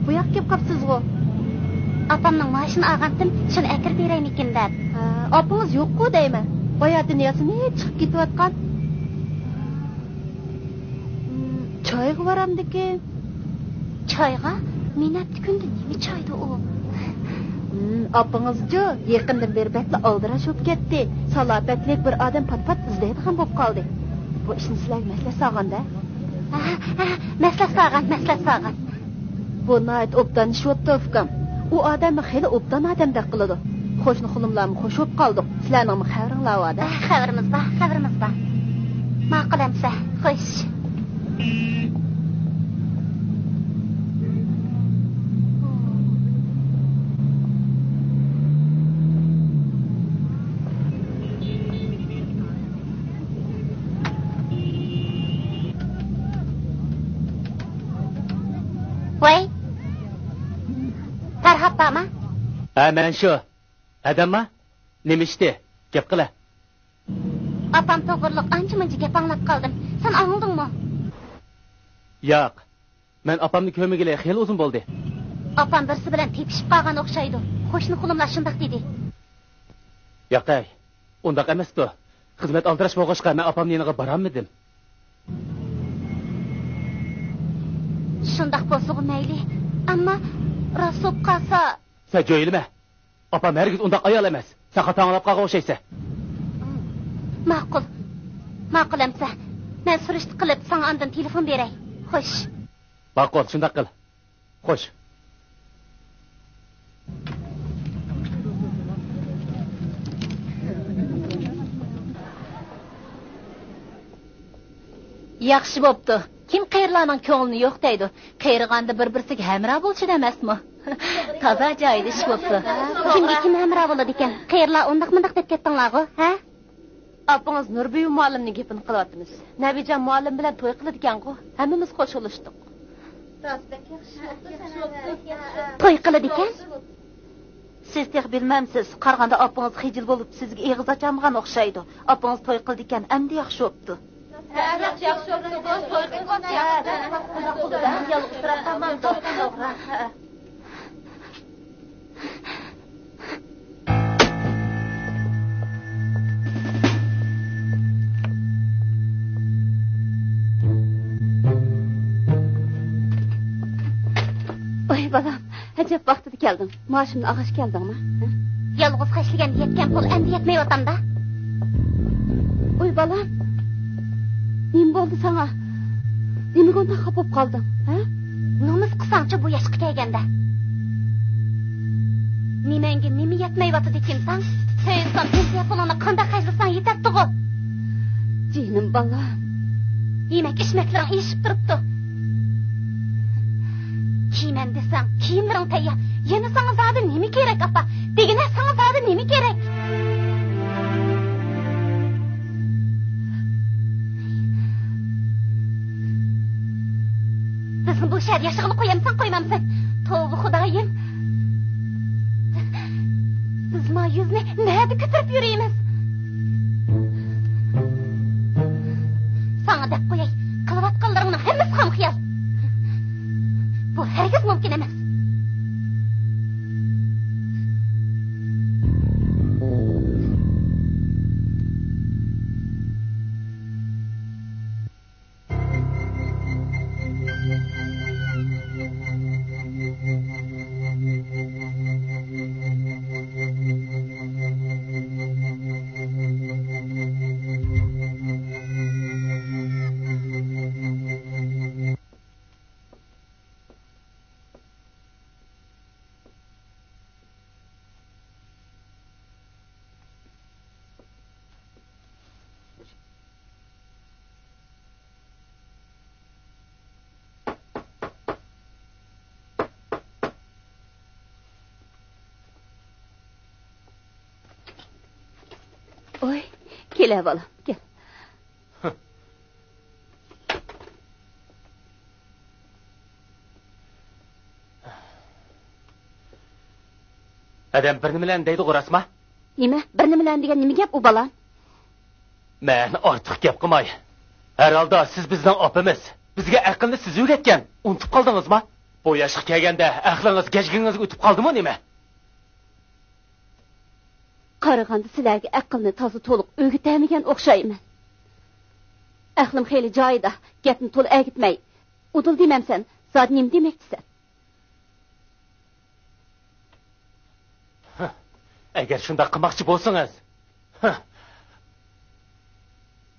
بۇ ياققا كېلىپ قاپسىزغۇ؟ ئاپامنىڭ مائاشىنى ئالغانتىم، شۇنى ئەكىرىپ بېرەيمىكىن دەپ. ھە، ئاپىڭىز يوققۇ دەيمەن. باياتىن ياسىنىپ چىقىپ كېتىۋاتقان. چايغا بارامدىكىن؟ چايغا؟ مېنى ئەپتى كۈندە نېمە چايدا ئۇ؟ ھىم، ئاپىڭىزچۇ، يېقىندىن بېرى بەكلا ئالدىراش بولۇپ كەتتى. سالاپەتلىك بىر ئادەم پات-پات ئىزدەيدىغان بولۇپ قالدى. بۇ ئىشنى سىلەرگە مەسلىھەت سالغان-دە. ھە، ھە، مەسلىھەت سالغان، مەسلىھەت سالغان. بۇ ناھايىتى ئوبدان ئىش بوپتۇ، ئۇكام. ئۇ ئادەممۇ خېلى ئوبدان ئادەمدەك قىلىدۇ. قوشنا خۇلۇملارمۇ خوش بوپ قالدۇق. سىلەرنىڭمۇ خەۋىرىڭلار بار-دە. ھە، خەۋىرىمىز بار، خەۋىرىمىز بار. ماقۇل ئەمسە، خوش. ۋەي، پەرھات بارمۇ؟ ھە، مەن شۇ. ھەدەمما؟ نېمە ئىشتى؟ گەپ قىلە. ئاپام توغرۇلۇق ئانچە-مۇنچە گەپ ئاڭلاپ قالدىم. سەن ئاڭلىدىڭمۇ؟ ياق. مەن ئاپامنى كۆرمىگىلى خېلى ئۇزۇن بولدى. ئاپام بىرسى بىلەن تېپىشىپ قالغان ئوخشايدۇ. قوشنا خۇلۇملار شۇنداق دېدى. ياقەي، ئۇنداق ئەمەستۇ. خىزمەت ئالدىراش بولغاچقا، مەن ئاپامنىڭ يېنىغا بارالمىدىم. شۇنداق بولسىغۇ مەيلى. ئەمما راست بولۇپ قالسا. سەن جۆيلىمە. ئاپام ھەرگىز ئۇنداق ئايال ئەمەس. سەن خاتا ئاڭلاپ قالغان ئوخشايسەن. ماقۇل. ماقۇل ئەمسە. مەن سۈرۈشتە قىلىپ، ساڭا ئاندىن تېلېفون بېرەي. خوش. ماقۇل، شۇنداق قىل. خوش. ياخشى بوپتۇ. كىم قېرىلارنىڭ كۆڭلىنى يوقىتەيدۇ؟ قېرىغاندا بىر-بىرسىگە ھەمراھ بولۇشىدۇ ئەمەسمۇ؟ تازا جايىدا ئىش بوپتۇ. كىمگە كىم ھەمراھ بولىدىكەن؟ قېرىلار ئۇنداقمۇنداق دەپ كەتتىڭلارغۇ، ھە؟ ئاپىڭىز نۇربۈيۈم مۇئەللىمنىڭ گېپىنى قىلىۋاتىمىز. نەبىجان مۇئەللىم بىلەن توي قىلىدىكەنغۇ؟ ھەممىمىز خوش بولۇشتۇق. توي قىلىدىكەن؟ سىز تېخى بىلمەمسىز؟ قارىغاندا ئاپىڭىز خىجىل بولۇپ، سىزگە ئېغىز ئاچالمىغان ئوخشايدۇ. ئاپىڭىز توي قىلىدىكەن، ئەمدى ياخشى بوپتۇ. ھە، ياخشى، ياخشى بوپتۇ. توي قىلسۇن. يالغۇزراق قالماڭ، توي قىلسۇن. ۋاي بالام، ئەجەب ۋاقتىدا كەلدىڭ. مائاشىمنى ئالغاچ كەلدىڭمۇ؟ ھە؟ يالغۇز خەجلىگەن يەتكەن پۇل ئەمدى يەتمەيۋاتامدا. ئۇي بالام، نېمە بولدى ساڭا؟ نېمىگە ئۇنداق خاپا بولۇپ قالدىڭ، ھە؟ نومۇس قىلساڭچۇ بۇ ياشقا كەلگەندە. نېمەڭگە نېمە يەتمەيۋاتىدىكىن ساڭ؟ سۆيۈنسەڭ پېنسىيە پۇلۇڭنى قانداق خەجلىسەڭ يېتەتتىغۇ؟ جېنىم بالام. يېمەك ئىچمەكلىرىڭ ئېشىپ تۇرۇپتۇ. كىيىمەن دېسەڭ، كىيىملىرىڭ تەييار. يەنە ساڭا زادى نېمە كېرەك، ئاپا؟ دېگىنە، ساڭا زادى نېمە كېرەك؟ بىزنى بۇ شەھەردە ياشىغىلى قويامسەن، قويمامسەن؟ توۋا، خۇدايىم. بىز ما يۈزنى نەدە كۆتۈرۈپ يۈرىمىز؟ ساڭا دەپ قوياي، قىلىۋاتقانلىرىڭنىڭ ھەممىسى خام خىيال. بۇ ھەرگىز مۇمكىن ئەمەس. ۋوي، كېلە بالام، كەل. ئادەم بىر نېمىلەرنى دەيدىغۇ، راستما؟ نېمە؟ بىر نېمىلەرنى دېگەن نېمە گەپ ئۇ بالام؟ مەن ئارتۇق گەپ قىلماي. ھەر ھالدا سىز بىزنىڭ ئاپىمىز. بىزگە ئەقىلنى سىز ئۆگەتكەن. ئۇنتۇپ قالدىڭىزما؟ بۇ ياشقا كەلگەندە ئەقلىڭىز گەجگىڭىزگە ئۆتۈپ قالدىمۇ نېمە؟ قارىغاندا سىلەرگە ئەقىلنى تازا تولۇق ئۆگىتەلمىگەن ئوخشايمەن. ئەقلىم خېلى جايىدا، گەپنى تولا ئەگىتمەي. ئۇدۇل دېمەمسەن، زادى نېمە دېمەكچىسەن؟ ئەگەر شۇنداق قىلماقچى بولسىڭىز، ھە،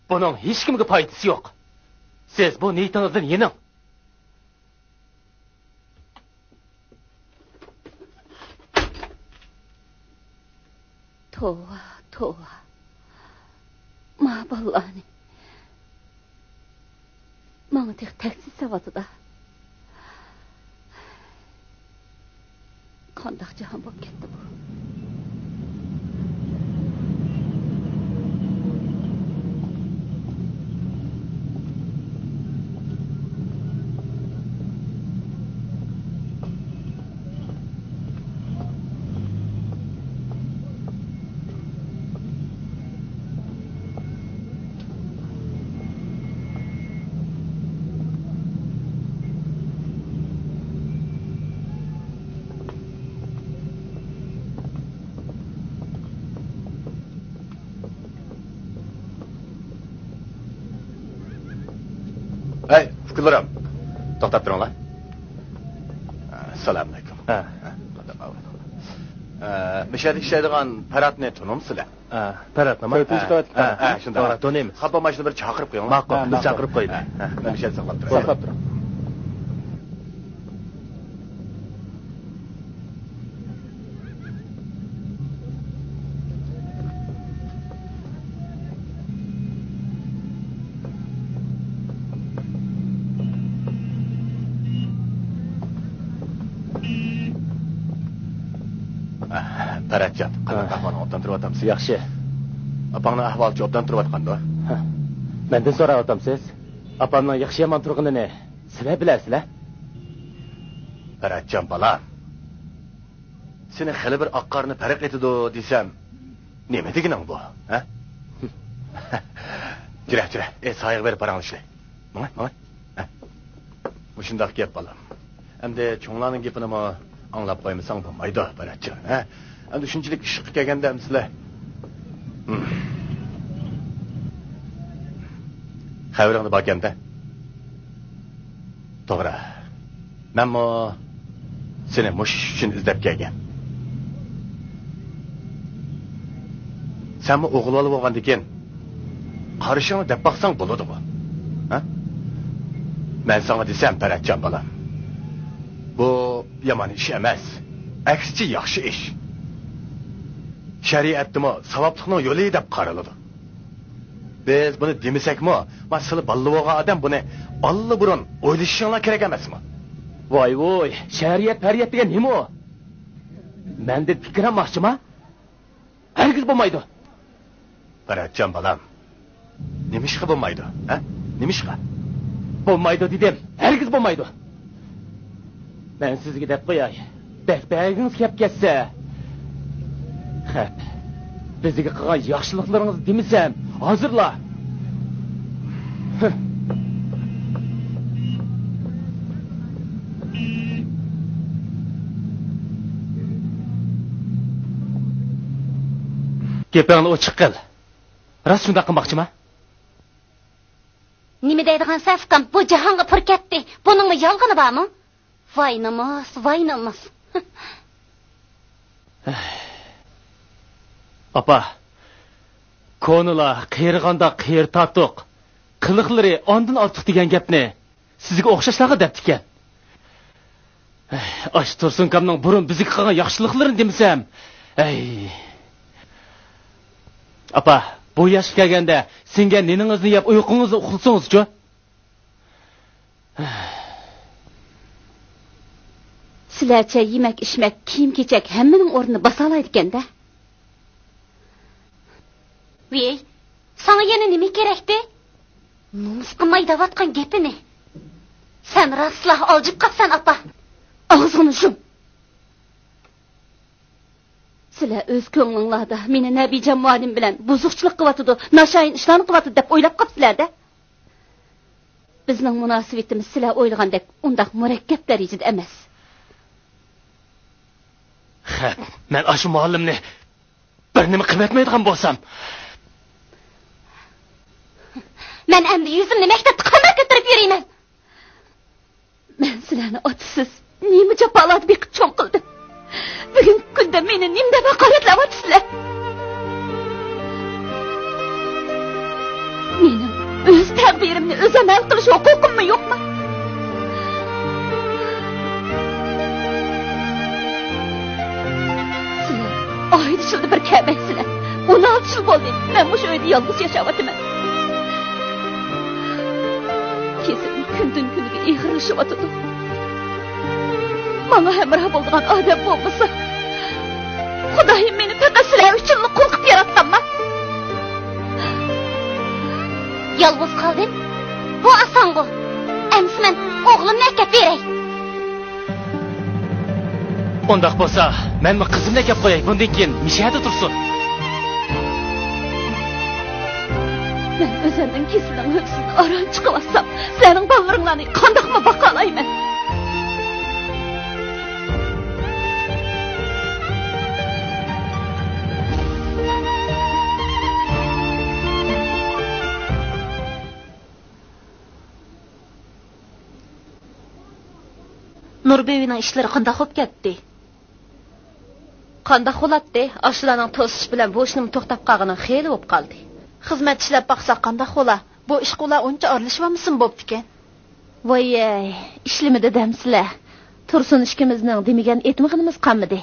بۇنىڭ ھېچكىمگە پايدىسى يوق. سىز بۇ نىيىتىڭىزدىن يېنىڭ. توۋا، توۋا. ما بالىلارنى. ماڭا تېخى تەھدىت سېلىۋاتىدۇ. قانداق جاھان بولۇپ كەتتى بۇ؟ ھەي، ئۇكىلىرىم، توختاپ تۇرۇڭلار. ئەسسالامۇئەلەيكۇم. ھە. ھە، قانداق ئەھۋال؟ ئە، مۇشۇ يەردە ئىشلەيدىغان پەرھاتنى تونۇمسىلەر؟ ھە، پەرھاتنىمۇ؟ تۆتىنچى قەۋەتلىك ھە، پەرھات. ھە، شۇنداق. توغرا، تونۇيمىز. قاپا ماشىنا بىر چاقىرىپ قويۇڭلار. ماقۇل، ھە، بىز ماقۇل. چاقىرىپ قويىمىز. ھە، ھە. مەن مۇشۇ يەردە ساقلاپ تۇراي. ساقلاپ تۇرۇڭ. پەرھاتجان، قانداق ھە. ئەھۋالىڭ، ئوبدان تۇرۇۋاتامسەن؟ ياخشى. ئاپاڭنىڭ ئەھۋالىچۇ، ئوبدان تۇرۇۋاتقاندۇ؟ ھە. مەندىن سوراۋاتامسىز؟ ئاپامنىڭ ياخشى-يامان تۇرغىنىنى سىلەر بىلەرسىلەر. پەرھاتجان بالام، سېنى خېلى بىر ئاق-قارىنى پەرق ئېتىدۇ دېسەم، نېمە دېگىنىڭ بۇ، ھە؟ جۈرە، جۈرە، ئەي، سايىغا بېرىپ پاراڭلىشايلى. ماڭا، ماڭا. ھە. مۇشۇنداق گەپ، بالام. ئەمدى چوڭلارنىڭ گېپىنىمۇ ئاڭلاپ قويمىساڭ بولمايدۇ، پەرھاتجان، ھە؟ ئەمدى شۇنچىلىك ئىشقا كەلگەندە ئەمدى سىلەر. ھىم. خەۋىرىڭدە باركەن-دە. توغرا. مەنمۇ سېنى مۇشۇ ئىش ئۈچۈن ئىزدەپ كەلگەن. سەنمۇ ئوغۇل بالا بولغاندىكىن، قارىشىڭنى دەپ باقساڭ بولىدىغۇ. ھە؟ مەن ساڭا دېسەم، پەرھاتجان بالام، بۇ يامان ئىش ئەمەس. ئەكسىچە ياخشى ئىش. شەرىئەتتىمۇ ساۋابلىقنىڭ يولى دەپ قارىلىدۇ. بىز بۇنى دېمىسەكمۇ، ما سىلى بالىلا بولغان ئادەم بۇنى ئاللىبۇرۇن ئويلىشىشىڭلار كېرەك ئەمەسمۇ؟ ۋاي ۋۇي، شەرىئەت پەرىئەت دېگەن نېمە ئۇ؟ مەندىن پىكىر ئالماقچىما؟ ھەرگىز بولمايدۇ. پەرھاتجان بالام، نېمىشقا بولمايدۇ، ھە؟ نېمىشقا؟ بولمايدۇ دېدىم، ھەرگىز بولمايدۇ. مەن سىزگە دەپ قوياي، بەك بەرگىڭىز كەپ كەتسە، خەپ، بىزگە قىلغان ياخشىلىقلىرىڭىزنى دېمىسەم، ھازىرلا. گېپىڭنى ئوچۇق قىل. راست شۇنداق قىلماقچىما؟ نېمە دەيدىغانسەن، ئۇكام؟ بۇ جاھانغا پۈر كەتتى. بۇنىڭمۇ يالغىنى بارمۇ؟ ۋاي نومۇس، ۋاي نومۇس. ئاپا، كونىلار «قېرىغاندا قېرى تارتۇق، قىلىقلىرى ئاندىن ئارتۇق» دېگەن گەپنى سىزگە ئوخشاشلارغا دەپتىكەن. ئاش تۇرسۇنكامنىڭ بۇرۇن بىزگە قىلغان ياخشىلىقلىرىنى دېمىسەم، ئەي. ئاپا، بۇ ياشقا كەلگەندە سىڭگەن نېنىڭىزنى يەپ ئۇيقۇڭىزنى ئۇخلىسىڭىزچۇ؟ سىلەرچە يېمەك-ئىچمەك، كىيىم-كېچەك ھەممىنىڭ ئورنىنى باسالايدىكەن-دە. ۋېي، ساڭا يەنە نېمە كېرەكتى؟ نومۇس قىلماي دەۋاتقان گېپىنى. سەن راستلا ئالجىپ قاپسەن، ئاپا. ئاغزىڭنى يۇم. سىلەر ئۆز كۆڭلۈڭلاردا مېنى نەبىجان مۇئەللىم بىلەن بۇزۇقچىلىق قىلىۋاتىدۇ، ناشايان ئىشلارنى قىلىۋاتىدۇ دەپ ئويلاپ قاپسىلەر-دە. بىزنىڭ مۇناسىۋىتىمىز سىلەر ئويلىغاندەك ئۇنداق مۇرەككەپ دەرىجىدە ئەمەس. خەپ، مەن ئاشۇ مۇئەللىمنى بىر نېمە قىلىۋەتمەيدىغان بولسام. مەن ئەمدى يۈزۈمنى مەكتەپتە قانداق كۆتۈرۈپ يۈرىمەن؟ مەن سىلەرنى ئاتىسىز نېمە جاپالاردا بېقىپ چوڭ قىلدىم. بۈگۈنكى كۈندە مېنى نېمە دەپ ھاقارەتلەۋاتىسىلەر؟ مېنىڭ ئۆز تەقدىرىمنى ئۆزۈم ھەل قىلىش ھوقۇقۇممۇ يوقمۇ؟ سىلەر ئائىلە ئىچىدە بىر كەلمەيسىلەر. ئون ئالتە يىل بولدى، مەن مۇشۇ ئۆيدە يالغۇز ياشاۋاتىمەن. كېسىلىم كۈندىن-كۈنگە ئېغىرلىشىۋاتىدۇ. ماڭا ھەمراھ بولىدىغان ئادەم بولمىسا، خۇدايىم مېنى پەقەت سىلەر ئۈچۈنلا قۇل قىلىپ ياراتقانما؟ يالغۇز قالدىم. بۇ ئاسانغۇ. ئەمىسە مەن ئوغلۇمنى ئەكەپ بېرەي. ئۇنداق بولسا، مەنمۇ قىزىمنى ئەكەپ قوياي، بۇندىن كېيىن مىشەدە تۇرسۇن. مەن ئۆزۈمنىڭ كېسىلىنىڭ ھۆددىسىدىن ئاران چىقىۋاتسام، سىلەرنىڭ بالىلىرىڭلارنى قانداقمۇ باقالايمەن؟ نۇربىۋىنىڭ ئىشلىرى قانداق بولۇپ كەتتى؟ قانداق بولاتتى؟ ئاشۇلارنىڭ توسۇش بىلەن بۇ ئىشنىمۇ توختاپ قالغىنىغا خېلى بولۇپ قالدى. خىزمەت ئىشلەپ باقساق قانداق بولا؟ بۇ ئىشقا ئۇلار ئۇنچە ئارىلىشىۋالمىسىمۇ بوپتىكەن. ۋايەي، ئىشلىمىدى دەمسىلە. تۇرسۇن ئىككىمىزنىڭ دېمىگەن ئېيتمىغىنىمىز قالمىدى.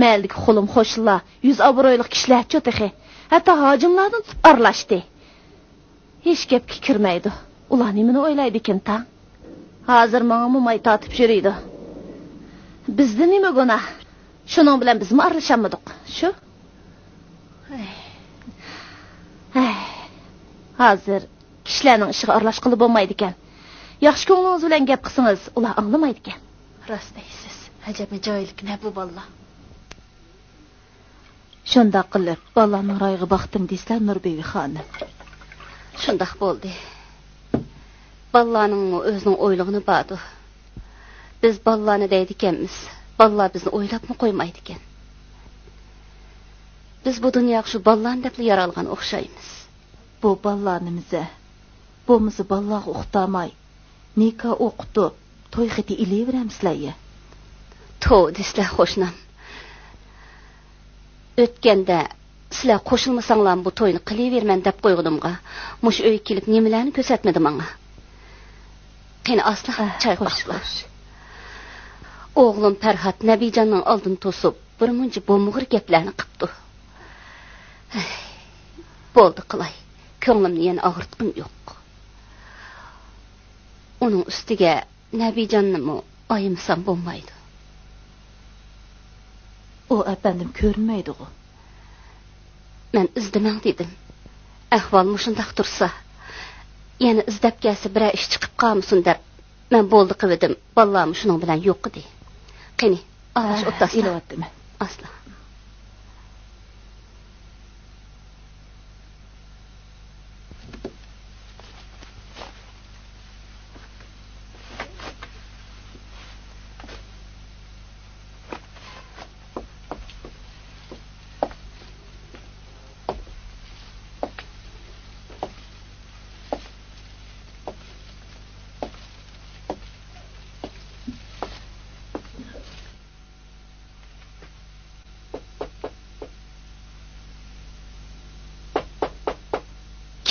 مەھەللىدىكى خۇلۇم خوشلار، يۈز ئابرۇيلۇق كىشىلەرچۇ تېخى. ھەتتا ھاجىملاردىن تۇتۇپ ئارىلاشتى. ھېچ گەپكە كىرمەيدۇ. ئۇلار نېمىنى ئويلايدىكىن تاڭ؟ ھازىر ماڭىمۇ ماي تارتىپ يۈرىدۇ. بىزدە نېمە گۇناھ؟ شۇنىڭ بىلەن بىزمۇ ئارىلىشالمىدۇق. شۇ. ھەي. ھازىر كىشىلەرنىڭ ئىشىغا ئارىلاشقىلى بولمايدىكەن. ياخشى كۆڭلىڭىز بىلەن گەپ قىلسىڭىز، ئۇلار ئاڭلىمايدىكەن. راست دەيسىز. ئەجەبمۇ جاھىلكەن ھە بۇ بالىلار. شۇنداق قىلىپ، بالىلارنىڭ رايىغا باقتىم دېسىلە، نۇربىۋى خانىم. شۇنداق بولدى. بالىلارنىڭمۇ ئۆزىنىڭ ئويلىغىنى باردۇ. بىز بالىلارنى دەيدىكەنمىز، بالىلار بىزنى ئويلاپمۇ قويمايدىكەن. بىز بۇ دۇنياغا شۇ بالىلارنى دەپلا يارالغان ئوخشايمىز. بۇ بالىلارنىمىزە، بولمىسا بالىلارغا ئۇقتۇرماي، نىكاھ ئوقۇتۇپ، توي خېتى ئېلىۋېرەمسىلەر يا؟ توۋا دېسىلە، قوشنام. ئۆتكەندە سىلەر قوشۇلمىساڭلارمۇ بۇ توينى قىلىۋېرىمەن دەپ قويغىنىمغا، مۇشۇ ئۆيگە كېلىپ نېمىلەرنى كۆرسەتمىدى ماڭا. قېنى ئاسلا، ئەھ، چاي قاپلا. ئوغلۇم پەرھات نەبىجاننىڭ ئالدىنى توسۇپ، بىر مۇنچە بومغۇر گەپلەرنى قىپتۇ. ھەي، بولدى قىلاي، كۆڭلۈمنى يەنە ئاغرىتقۇم يوق. ئۇنىڭ ئۈستىگە نەبىجاننىمۇ ئايىمىسام بولمايدۇ. ئۇ ئەپەندىم كۆرۈنمەيدىغۇ. مەن ئىزدىمەڭ دېدىم. ئەھۋال مۇشۇنداق تۇرسا، يەنە ئىزدەپ كەلسە بىرەر ئىش چىقىپ قالمىسۇن دەپ، مەن بولدى قىلىۋىدىم، بالىلارمۇ شۇنىڭ بىلەن يوق ئىدى. قېنى، ئاش ھە، ئوتتاسلا. ئېلىۋەتتىم. ئاسلا.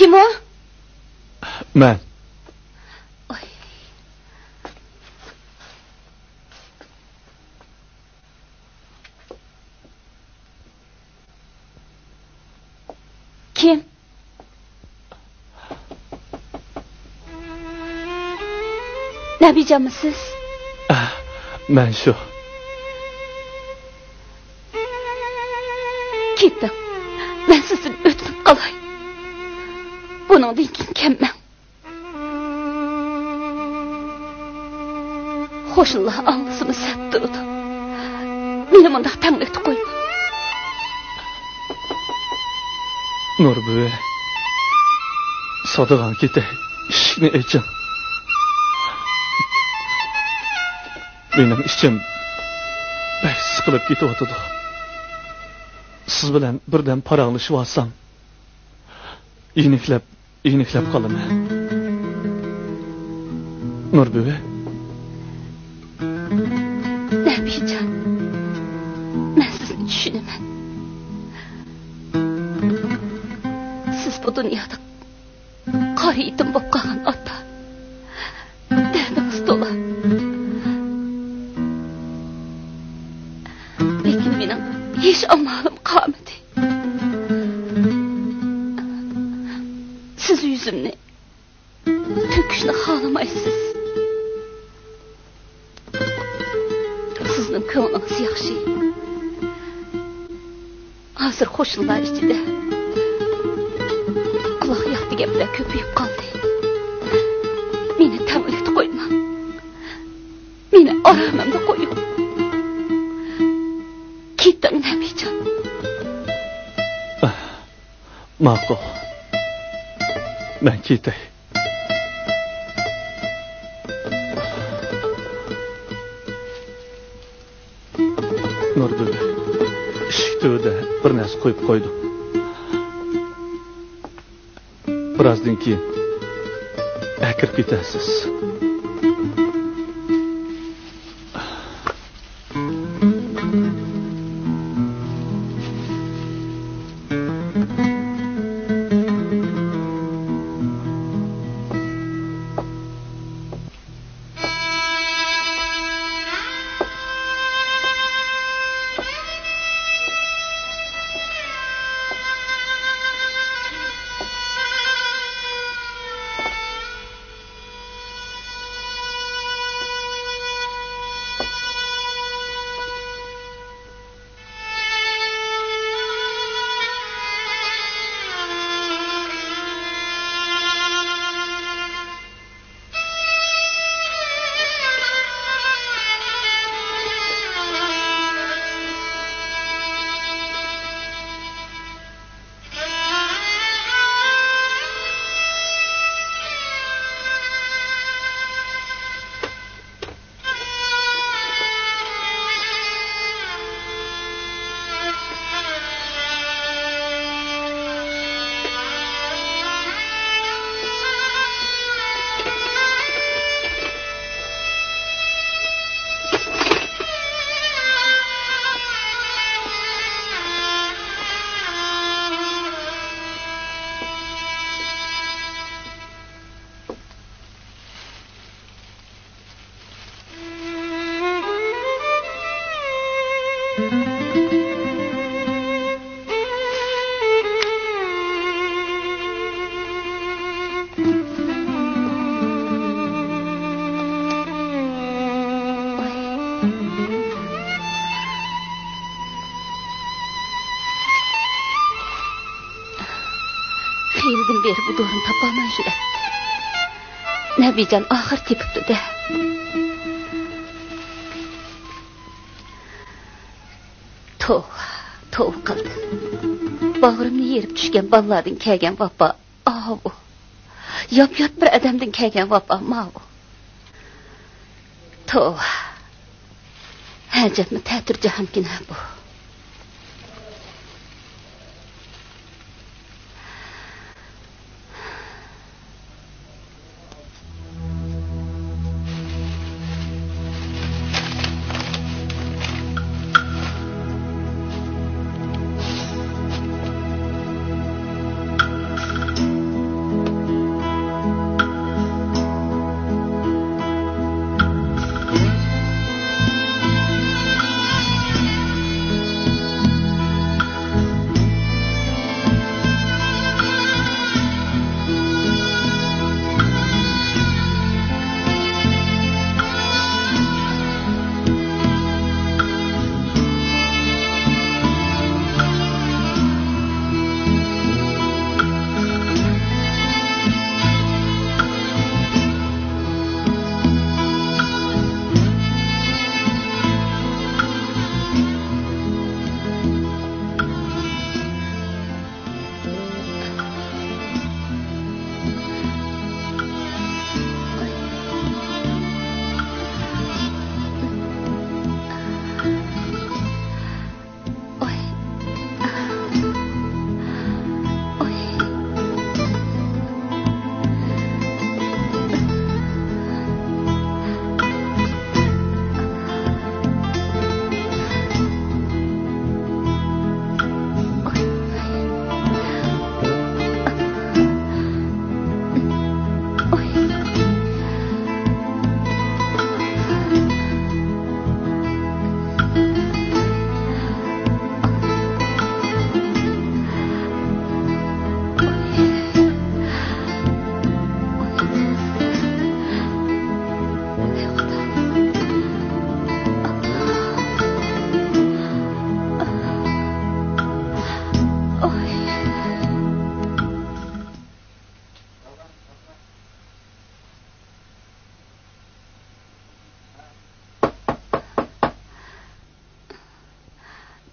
كىم ئۇ؟ مەن. ئوي. كىم؟ نەبىجانمۇ سىز؟ ئە، مەن شۇ. كېتىڭ، مەن سىزدىن ئۆتۈنۈپ قالاي. بۇنىڭدىن كېيىن كەلمەڭ. قوشنىلار ئاڭلىسىمۇ سەت تۇرىدۇ. مېنى مۇنداق تەڭلىكتە قويماڭ. نۇر بۈۋى، سادىغان كېتەي، ئىشىكنى ئېچىڭ. مېنىڭ ئىچىم بەك سىقىلىپ كېتىۋاتىدۇ. سىز بىلەن بىردەم پاراڭلىشىۋالسام، يېنىكلەپ، يېنىكلەپ قالىمەن. نۇر بۈۋى. نەبىجان، مەن سىز بۇ دۇنيادا قارا يېتىم بولۇپ قالغان ئاتا. دەردىڭىز تولا. لېكىن مېنىڭ ھېچ ئامالىم قالمىدى. سىز يۈزۈمنى تۆكۈشنى خالىمايسىز. سىزنىڭ كۆڭلىڭىز ياخشى. ھازىر قوشنىلار ئىچىدە قۇلاق ياقتى گەپلەر كۆپىيىپ قالدى. مېنى تەڭلىكتە قويماڭ. مېنى ئارامىمدا قويۇڭ. كېتىڭ، نەبىجان. ماقۇل. مەن كېتەي. نۇردىلە، ئىشىك تۈۋىدە بىر نەرسە قويۇپ قويدۇم. بىرازدىن كېيىن ئەكىرىپ كېتەرسىز. خېلىدىن بېرى بۇ دورىنى تاپالماي يۈرەتتىم. نەبىجان ئاخىر تېپىپتۇ-دە. توۋا، توۋا قىلدىم. باغرىمنى يېرىپ چۈشكەن بالىلاردىن كەلگەن ۋاپا ئاۋۇ. ياپيات بىر ئادەمدىن كەلگەن ۋاپا ماۋۇ. توۋا. ئەجەبمۇ تەتۈر جاھانكىن ھە بۇ.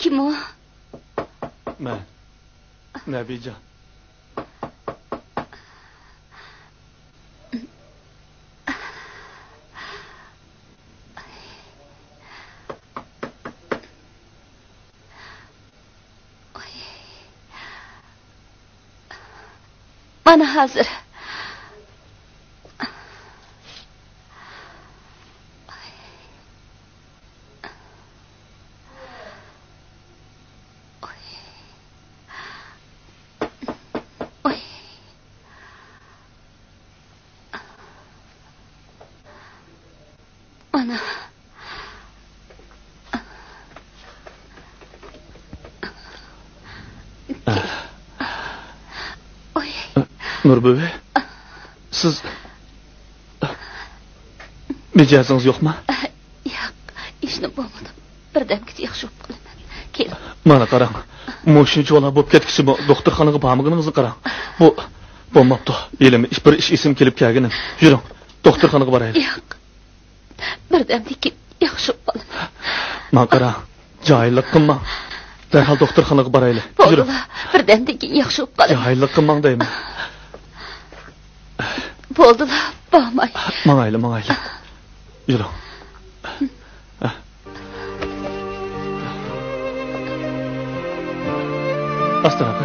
كىمۇ؟ مەن. نەبىجان. مانا ھازىر. مانا. نۇر بۈۋى، سىز مىجەزىڭىز يوقما؟ ياق، ھېچنېمە بولمىدى. بىردەمگىچە ياخشى بولۇپ قالىمەن. كېلىڭ. مانا قاراڭ، مۇشۇنچىۋالا بولۇپ كەتكۈچىمۇ دوختۇرخانىغا بارمىغىنىڭىزنى قاراڭ. بۇ بولماپتۇ. ھېلىمۇ بىر ئىش ئېسىمگە كېلىپ كەلگىنىم. يۈرۈڭ، دوختۇرخانىغا بارايلى. ياق. بىردەمدىن كېيىن ياخشى بولۇپ قالىمەن. ماڭا قاراڭ، جاھىللىق قىلماڭ. دەرھال دوختۇرخانىغا بارايلى. يۈرۈڭ. بولدىلا، بىردەمدىن كېيىن ياخشى بولۇپ قالىمەن. جاھىللىق قىلماڭ دەيمەن. بولدىلا، بارماي. ماڭايلى، ماڭايلى. يۈرۈڭ. ئاستىراق.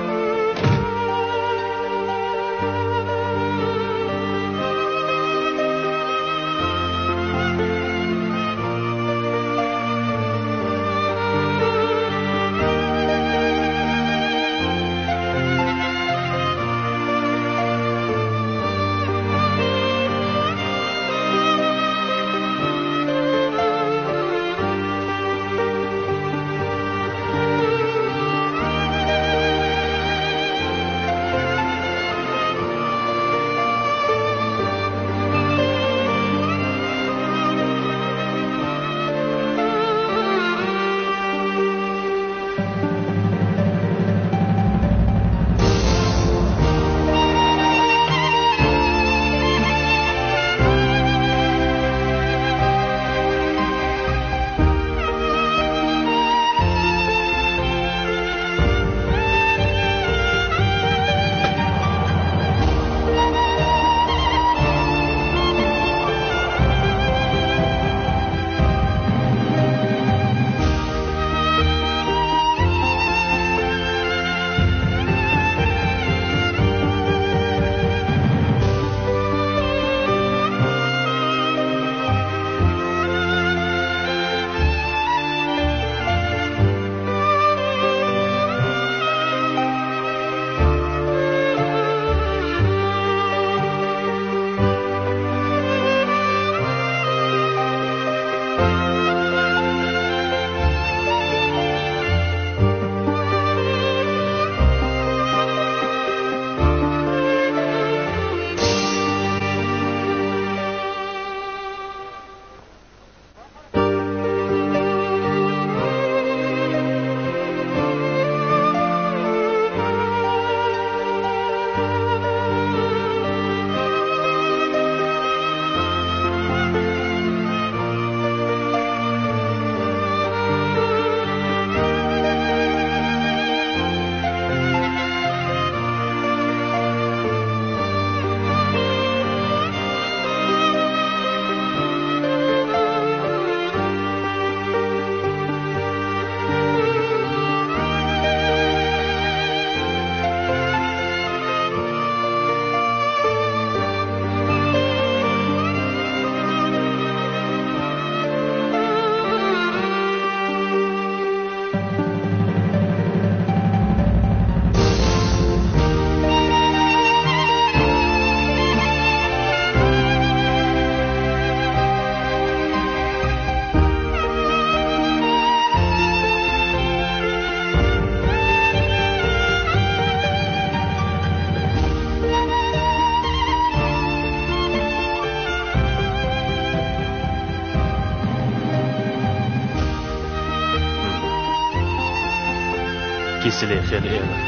كېسىلى خېلى ئېغىر.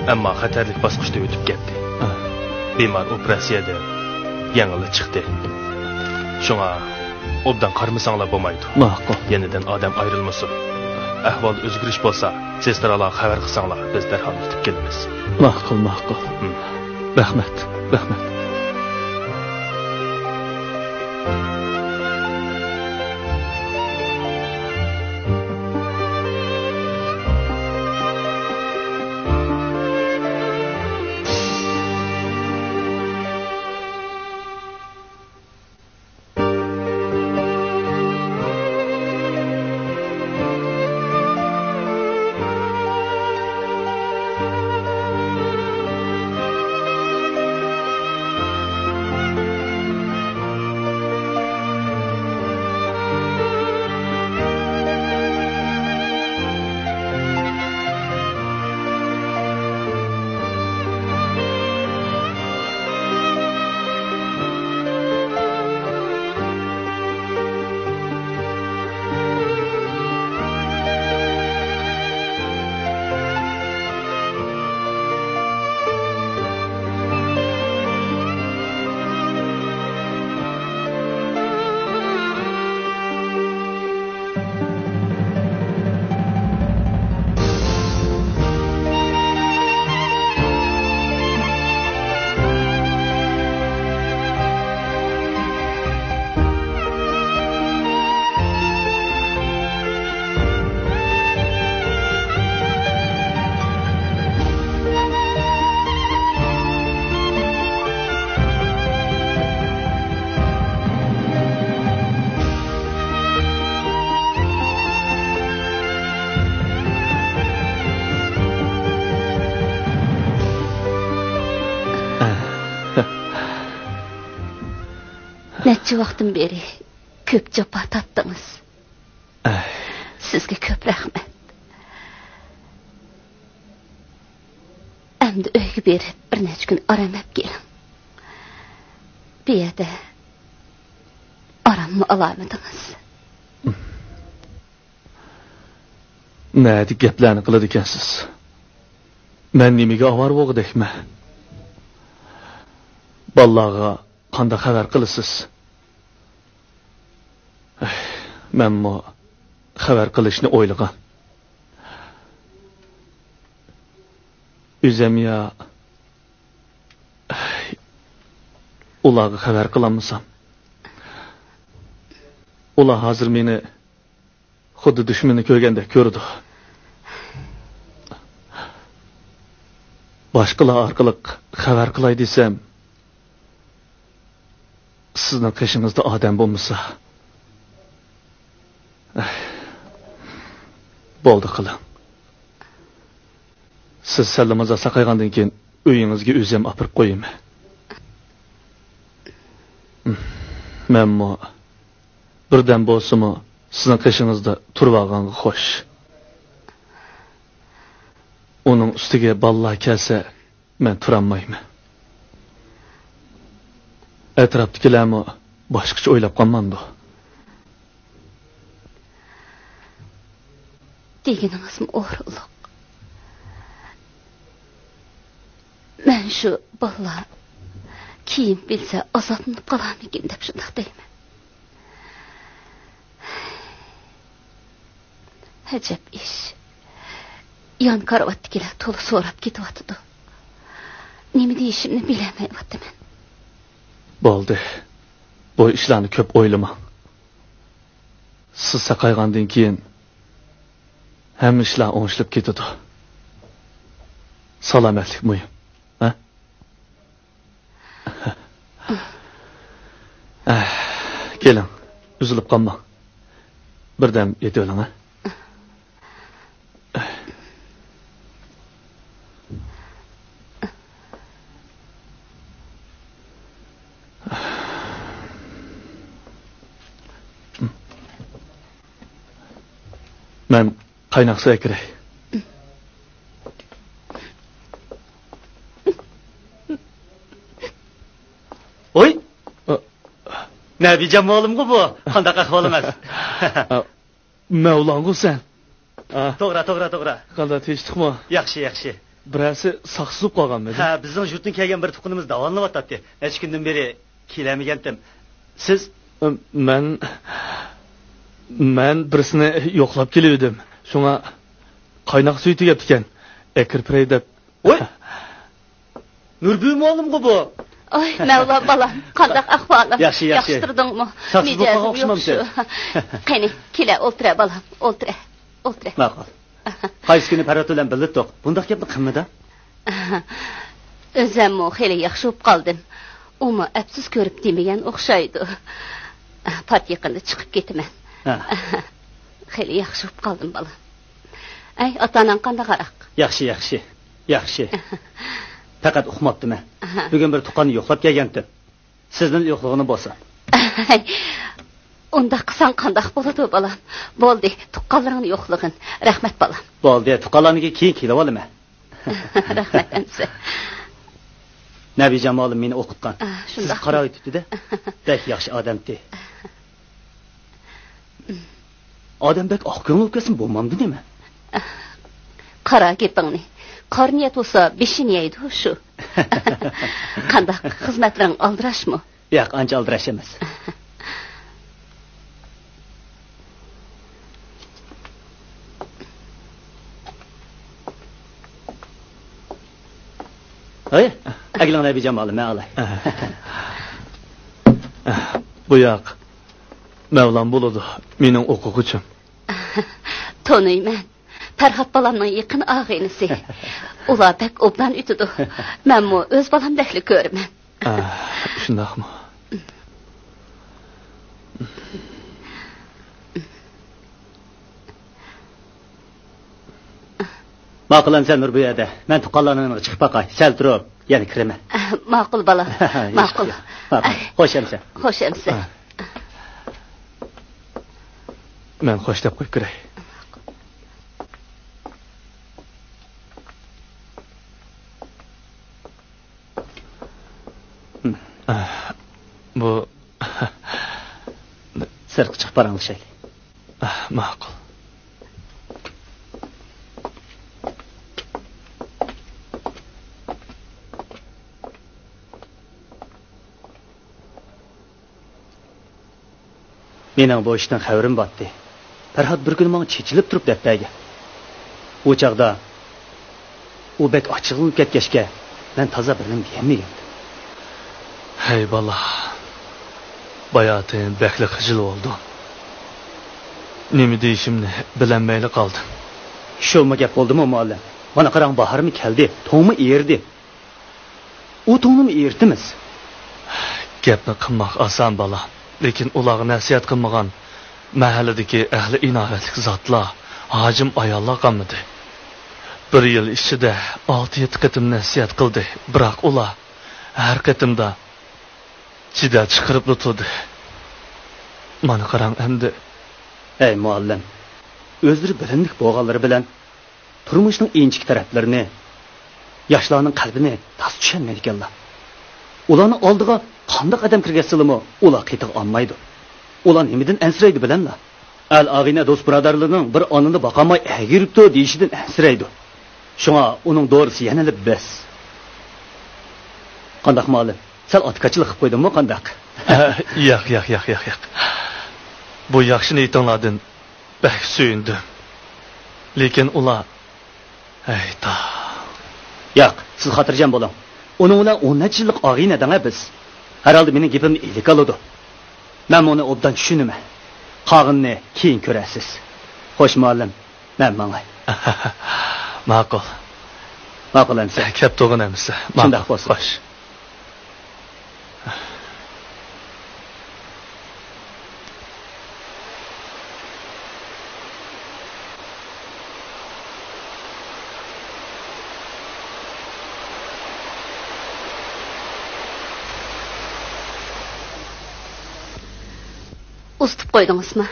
ئەمما خەتەرلىك باسقۇچتىن ئۆتۈپ كەتتى. ئاھ. بىمار ئوپېراتسىيەدىن يېڭىلا چىقتى. شۇڭا ئوبدان قارىمىساڭلار بولمايدۇ. ماقۇل. يېنىدىن ئادەم ئايرىلمىسۇن. ئەھۋالدا ئۆزگىرىش بولسا، سېسترالارغا خەۋەر قىلساڭلار، بىز دەرھال يېتىپ كېلىمىز. ماقۇل، ماقۇل. ھىم. رەھمەت، رەھمەت. نەچچە ۋاقىتتىن بېرى كۆپ جاپا تارتتىڭىز. ئەي. سىزگە كۆپ رەھمەت. ئەمدى ئۆيگە بېرىپ، بىر نەچچە كۈن ئارام ئېلىپ كېلىڭ. بۇ يەردە ئاراممۇ ئالالمىدىڭىز. نەدىكى گەپلەرنى قىلىدىكەنسىز؟ مەن نېمىگە ئاۋارە بولغۇدەكمەن؟ بالىلارغا قانداق خەۋەر قىلىسىز؟ ئەي، مەنمۇ خەۋەر قىلىشنى ئويلىغان. ئۆزۈم يا، ئەي، ئۇلارغا خەۋەر قىلالمىسام. ئۇلار ھازىر مېنى خۇددى دۈشمىنىنى كۆرگەندەك كۆرىدۇ. باشقىلار ئارقىلىق خەۋەر قىلاي دېسەم، سىزنىڭ قېشىڭىزدا ئادەم بولمىسا. ئەي، بولدى قىلىڭ. سىز سەللىمازا ساقايغاندىن كېيىن ئۆيىڭىزگە ئۆزۈم ئاپىرىپ قويىمەن. مەنمۇ بىردەم بولسىمۇ سىزنىڭ قېشىڭىزدا تۇرۇۋالغانغا خوش. ئۇنىڭ ئۈستىگە بالىلار كەلسە، مەن تۇرالمايمەن. ئەتراپتىكىلەرمۇ باشقىچە ئويلاپ قالمامدۇ؟ دېگىنىڭىزمۇ ئورۇنلۇق. مەن شۇ بالىلار كېيىن بىلسە ئازابلىنىپ قالارمىكىن دەپ شۇنداق دەيمەن. ئەجەب ئىش. يان كارىۋاتتىكىلەر تولا سوراپ كېتىۋاتىدۇ. نېمە دېيىشىمنى بىلەلمەيۋاتىمەن. بولدى. بۇ ئىشلارنى كۆپ ئويلىماڭ. سىز ساقايغاندىن كېيىن ھەممە ئىشلار ئوڭشىلىپ كېتىدۇ. سالامەتلىك مۇھىم. ھە؟ كېلىڭ، ئۈزۈلۈپ قالماڭ. بىردەم يېتىۋېلىڭ، ھە؟ مەن قايناق سۇ ئەكىرەي. ۋوي! ئا. نەبىجان مۇئەللىمغۇ بۇ؟ قانداق ئەھۋالىڭىز؟ ئا، مەۋلاڭغۇ سەن؟ ئا. توغرا، توغرا، توغرا. قانداق، تىنچلىقمۇ؟ ياخشى، ياخشى. بىرەرسى ساقسىزىپ قالغانمىدى؟ ھە، بىزنىڭ يۇرتتىن كەلگەن بىر تۇغقىنىمىز داۋالىنىۋاتاتتى. نەچچە كۈندىن بېرى كېلەلمىگەنتىم. سىز؟ ئە، مەن، مەن بىرسىنى يوقلاپ كېلىۋىدىم. شۇڭا قايناق سۈيى تۈگەپتىكەن. ئەكىرىپ بېرەي دەپ. ۋوي! نۇربىيە مۇئەللىمغۇ بۇ؟ ئاي، مەۋلان بالام، قانداق ئەھۋالىڭ؟ ياخشى، ياخشى. ياخشى تۇردۇڭمۇ؟ ساقسىز بولۇپ قالغان ئوخشىمامسەن؟ قېنى، كېلە، ئولتۇرە بالام، ئولتۇرە، ئولتۇرە. ماقۇل. قايسى كۈنى پەرھات بىلەن بىللە تۇق. بۇنداق گەپنى قىلمىدا. ئۆزەممۇ خېلى ياخشى بولۇپ قالدىم. ئۇمۇ ئەپسۇس كۆرۈپ دېمىگەن ئوخشايدۇ. پات يېقىندا چىقىپ كېتىمەن. ھە. خېلى ياخشى بولۇپ قالدىم، بالام. ئەي، ئاتا-ئاناڭ قانداقراق؟ ياخشى، ياخشى. ياخشى. پەقەت ئۇقماپتىمەن. ئاھا. بۈگۈن بىر تۇغقاننى يوقلاپ كەلگەنتىم. سىزنىڭ يوقلىغىنى بولسا. ئۇنداق قىلساڭ قانداق بولىدۇ، بالام؟ بولدى، تۇغقانلىرىڭنى يوقلىغىن. رەھمەت، بالام. بولدى، تۇغقانلارنىڭكى كېيىن كېلىۋالىمەن. رەھمەت، ئەمىسە. نەبىجان مۇئەللىم مېنى ئوقۇتقان. ئا، سىز شۇنداقمۇ؟ قاراۋېتىپتۇ-دە. بەك ياخشى ئادەمتى. ئادەم بەك ئاق كۆڭۈل بولۇپ كەتسىمۇ بولمامدۇ نېمە؟ قارا گېپىڭنى. قارنى يەت بولسا بېشىنى يەيدۇ شۇ. قانداق، خىزمەتلىرىڭ ئالدىراشمۇ؟ ياق، ئانچە ئالدىراش ئەمەس. ھەي، ئەگلىڭ نەبىجان مۇئەللىم، مەن ئالاي. بۇ ياق مەۋلان بولىدۇ، مېنىڭ ئوقۇغۇچىم. تونۇيمەن. پەرھات بالامنىڭ يېقىن ئاغىنىسى. ئۇلار بەك ئوبدان ئۆتىدۇ. مەنمۇ ئۆز بالامدەكلا كۆرىمەن. ئا، شۇنداقمۇ؟ ماقۇل ئەمىسە نۇر بۇ يەردە. مەن تۇغقانلارنىڭ يېنىغا چىقىپ باقاي. سەل تۇرۇپ، يەنە كىرىمەن. ماقۇل، بالام. ماقۇل. ماقۇل. خوش ئەمىسە. خوش ئەمىسە. مەن خوش دەپ قويۇپ كىرەي. بۇ سىرتقا چىقىپ پاراڭلىشايلى. ماقۇل. مېنىڭ بۇ ئىشتىن خەۋىرىم بارتتى. پەرھات بىر كۈنى ماڭا چېچىلىپ تۇرۇپ دەپ بەرگەن. ئۇ چاغدا ئۇ بەك ئاچچىقلىنىپ كەتكەچكە، مەن تازا بىر نېمە دېيەلمىگەنتىم. ھەي بالا، باياتىن بەكلا خىجىل بولدۇم. نېمە دېيىشىمنى بىلەلمەيلا قالدىم. شۇمۇ گەپ بولدىمۇ، مۇئەللىم؟ مانا قاراڭ، باھارمۇ كەلدى، توڭمۇ ئېرىدى. ئۇ توڭنىمۇ ئېرىتىمىز. گەپنى قىلماق ئاسان، بالام، لېكىن ئۇلارغا نەسىھەت قىلمىغان مەھەللىدىكى ئەھلى ئىناۋەتلىك زاتلار ھاجىم ئاياللار قالمىدى. بىر يىل ئىچىدە ئالتە-يەتتە قېتىم نەسىھەت قىلدى، بىراق ئۇلار ھەر قېتىمدا جېدەل چىقىرىپلا تۇردى. مانا قاراڭ ئەمدى. ئەي مۇئەللىم، ئۆزلىرى بىلىملىك بولغانلىرى بىلەن تۇرمۇشنىڭ ئىنچىكە تەرەپلىرىنى، ياشلارنىڭ قەلبىنى تازا چۈشەنمەيدىكەنلا. ئۇلارنىڭ ئالدىغا قانداق ئادەم كىرگەزسىلىمۇ، ئۇلار قېتىغا ئالمايدۇ. ئۇلار نېمىدىن ئەنسىرەيدۇ بىلەملا؟ ئەل ئاغىنە دوست بۇرادەرلىرىنىڭ بىر ئانىنى باقالماي ئەگىرىپتۇ دېيىشىدىن ئەنسىرەيدۇ. شۇڭا ئۇنىڭ دورىسى يەنىلا بەس. قانداق مۇئەللىم؟ سەل ئاتىكاچىلىق قىلىپ قويدۇممۇ قانداق؟ ياق، ياق، ياق، ياق، ياق. بۇ ياخشى نىيىتىڭلاردىن بەك سۆيۈندۈم. لېكىن ئۇلار، ھەي تاڭ. ياق، سىز خاتىرجەم بولۇڭ. ئۇنىڭ بىلەن ئون نەچچە يىللىق ئاغىنە دەڭە بىز. ھەرھالدا مېنىڭ گېپىمنى ئىلىك ئالىدۇ. مەنمۇ ئۇنى ئوبدان چۈشىنىمەن. قالغىنىنى كېيىن كۆرەرسىز. خوش مۇئەللىم، مەن ماڭاي. ماقۇل. ماقۇل ئەمىسە. كەپ تۇرغىن ئەمىسە. ماقۇل. شۇنداق بولسۇن. خوش. ئۇزىتىپ قويدىڭىزمۇ؟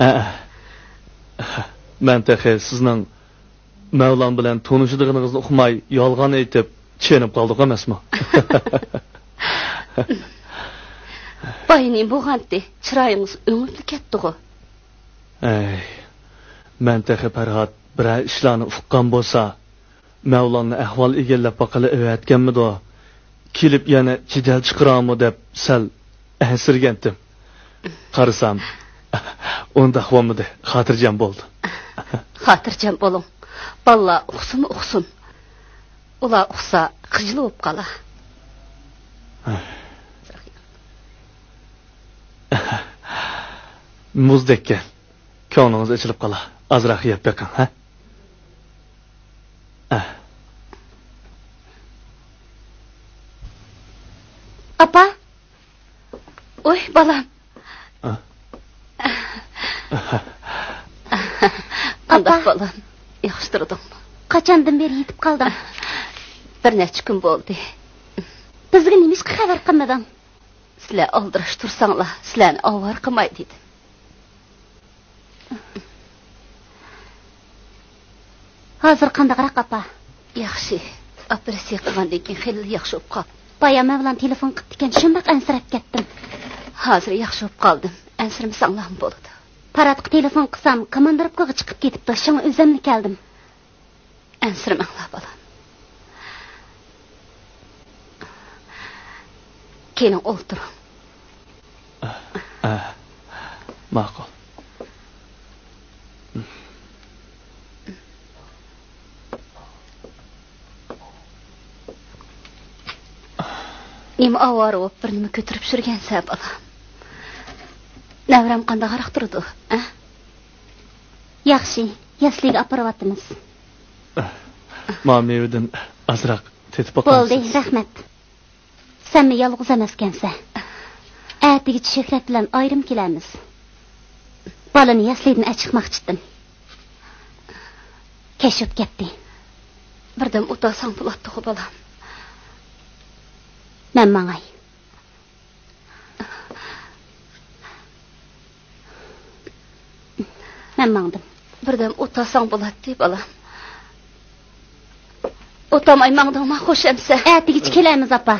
ھەئە. مەن تېخى سىزنىڭ مەۋلان بىلەن تونۇشىدىغىنىڭىزنى ئۇقماي، يالغان ئېيتىپ، چېنىپ قالدۇق ئەمەسمۇ؟ بايا نېمە بولغانتى؟ چىرايىڭىز ئۆڭۈپلا كەتتىغۇ؟ ھەي، مەن تېخى پەرھات بىرەر ئىشلارنى ئۇققان بولسا، مەۋلاننى ئەھۋال ئىگىلەپ باققىلى ئەۋەتكەنمىدۇ؟ كېلىپ يەنە جېدەل چىقىرارمۇ دەپ سەل ئەنسىرىگەنتىم. قارىسام، ئۇنداق بولمىدى، خاتىرجەم بولدۇم. خاتىرجەم بولۇڭ. بالىلار ئۇقسىمۇ ئۇقسۇن. ئۇلار ئۇقسا، خىجىل بولۇپ قالا. مۇزدەككەن. كۆڭلىڭىز ئېچىلىپ قالا. ئازراق يەپ بېقىڭ، ھە؟ ئاپا! ۋوي، بالام! قانداق، ئاپا! بالام؟ ياخشى تۇردۇڭمۇ؟ قاچاندىن بېرى يېتىپ قالدىڭ؟ بىر نەچچە كۈن بولدى. بىزگە نېمىشقا خەۋەر قىلمىدىڭ؟ سىلەر ئالدىراش تۇرساڭلار، سىلەرنى ئاۋارە قىلماي دېدىم. ھازىر قانداقراق، ئاپا؟ ياخشى. ئوپېراتسىيە قىلغاندىن كېيىن خېلىلا ياخشى بولۇپ قاپتۇ. بايام مەۋلان تېلېفون قىپتىكەن، شۇنداق ئەنسىرەپ كەتتىم. ھازىر ياخشى بولۇپ قالدىم، ئەنسىرىمىسەڭلارمۇ بولىدۇ. پاراتقا تېلېفون قىلسام، كوماندىروپكىغا چىقىپ كېتىپتۇ، شۇڭا ئۆزۈملا كەلدىم. ئەنسىرىمەڭلار، بالام. كېلىڭ، ئولتۇرۇڭ. ئە، ئە، ماقۇل. نېمە ئاۋارە بولۇپ، بىر نېمە كۆتۈرۈپ يۈرگەنسەن، بالام؟ نەۋرەم قانداقراق تۇرىدۇ، ئە؟ ياخشى، يەسلىگە ئاپىرىۋاتىمىز. مانا مېۋىدىن ئازراق تېتىپ باقامسىز؟ بولدى، رەھمەت. سەنمۇ يالغۇز ئەمەسكەنسەن. ئەتىگىچە شۆھرەت بىلەن ئايرىم كېلەمىز. بالىنى يەسلىدىن ئەچىقماقچىتىم. كەچ بولۇپ كەتتى. بىردەم ئولتۇرساڭ بولاتتىغۇ، بالام. مەن ماڭاي. مەن ماڭدىم. بىردەم ئولتۇرساڭ بولاتتى، بالام. ئولتۇرماي ماڭدىڭما، خوش ئەمىسە؟ ئەتىگىچە كېلەرمىز، ئاپا.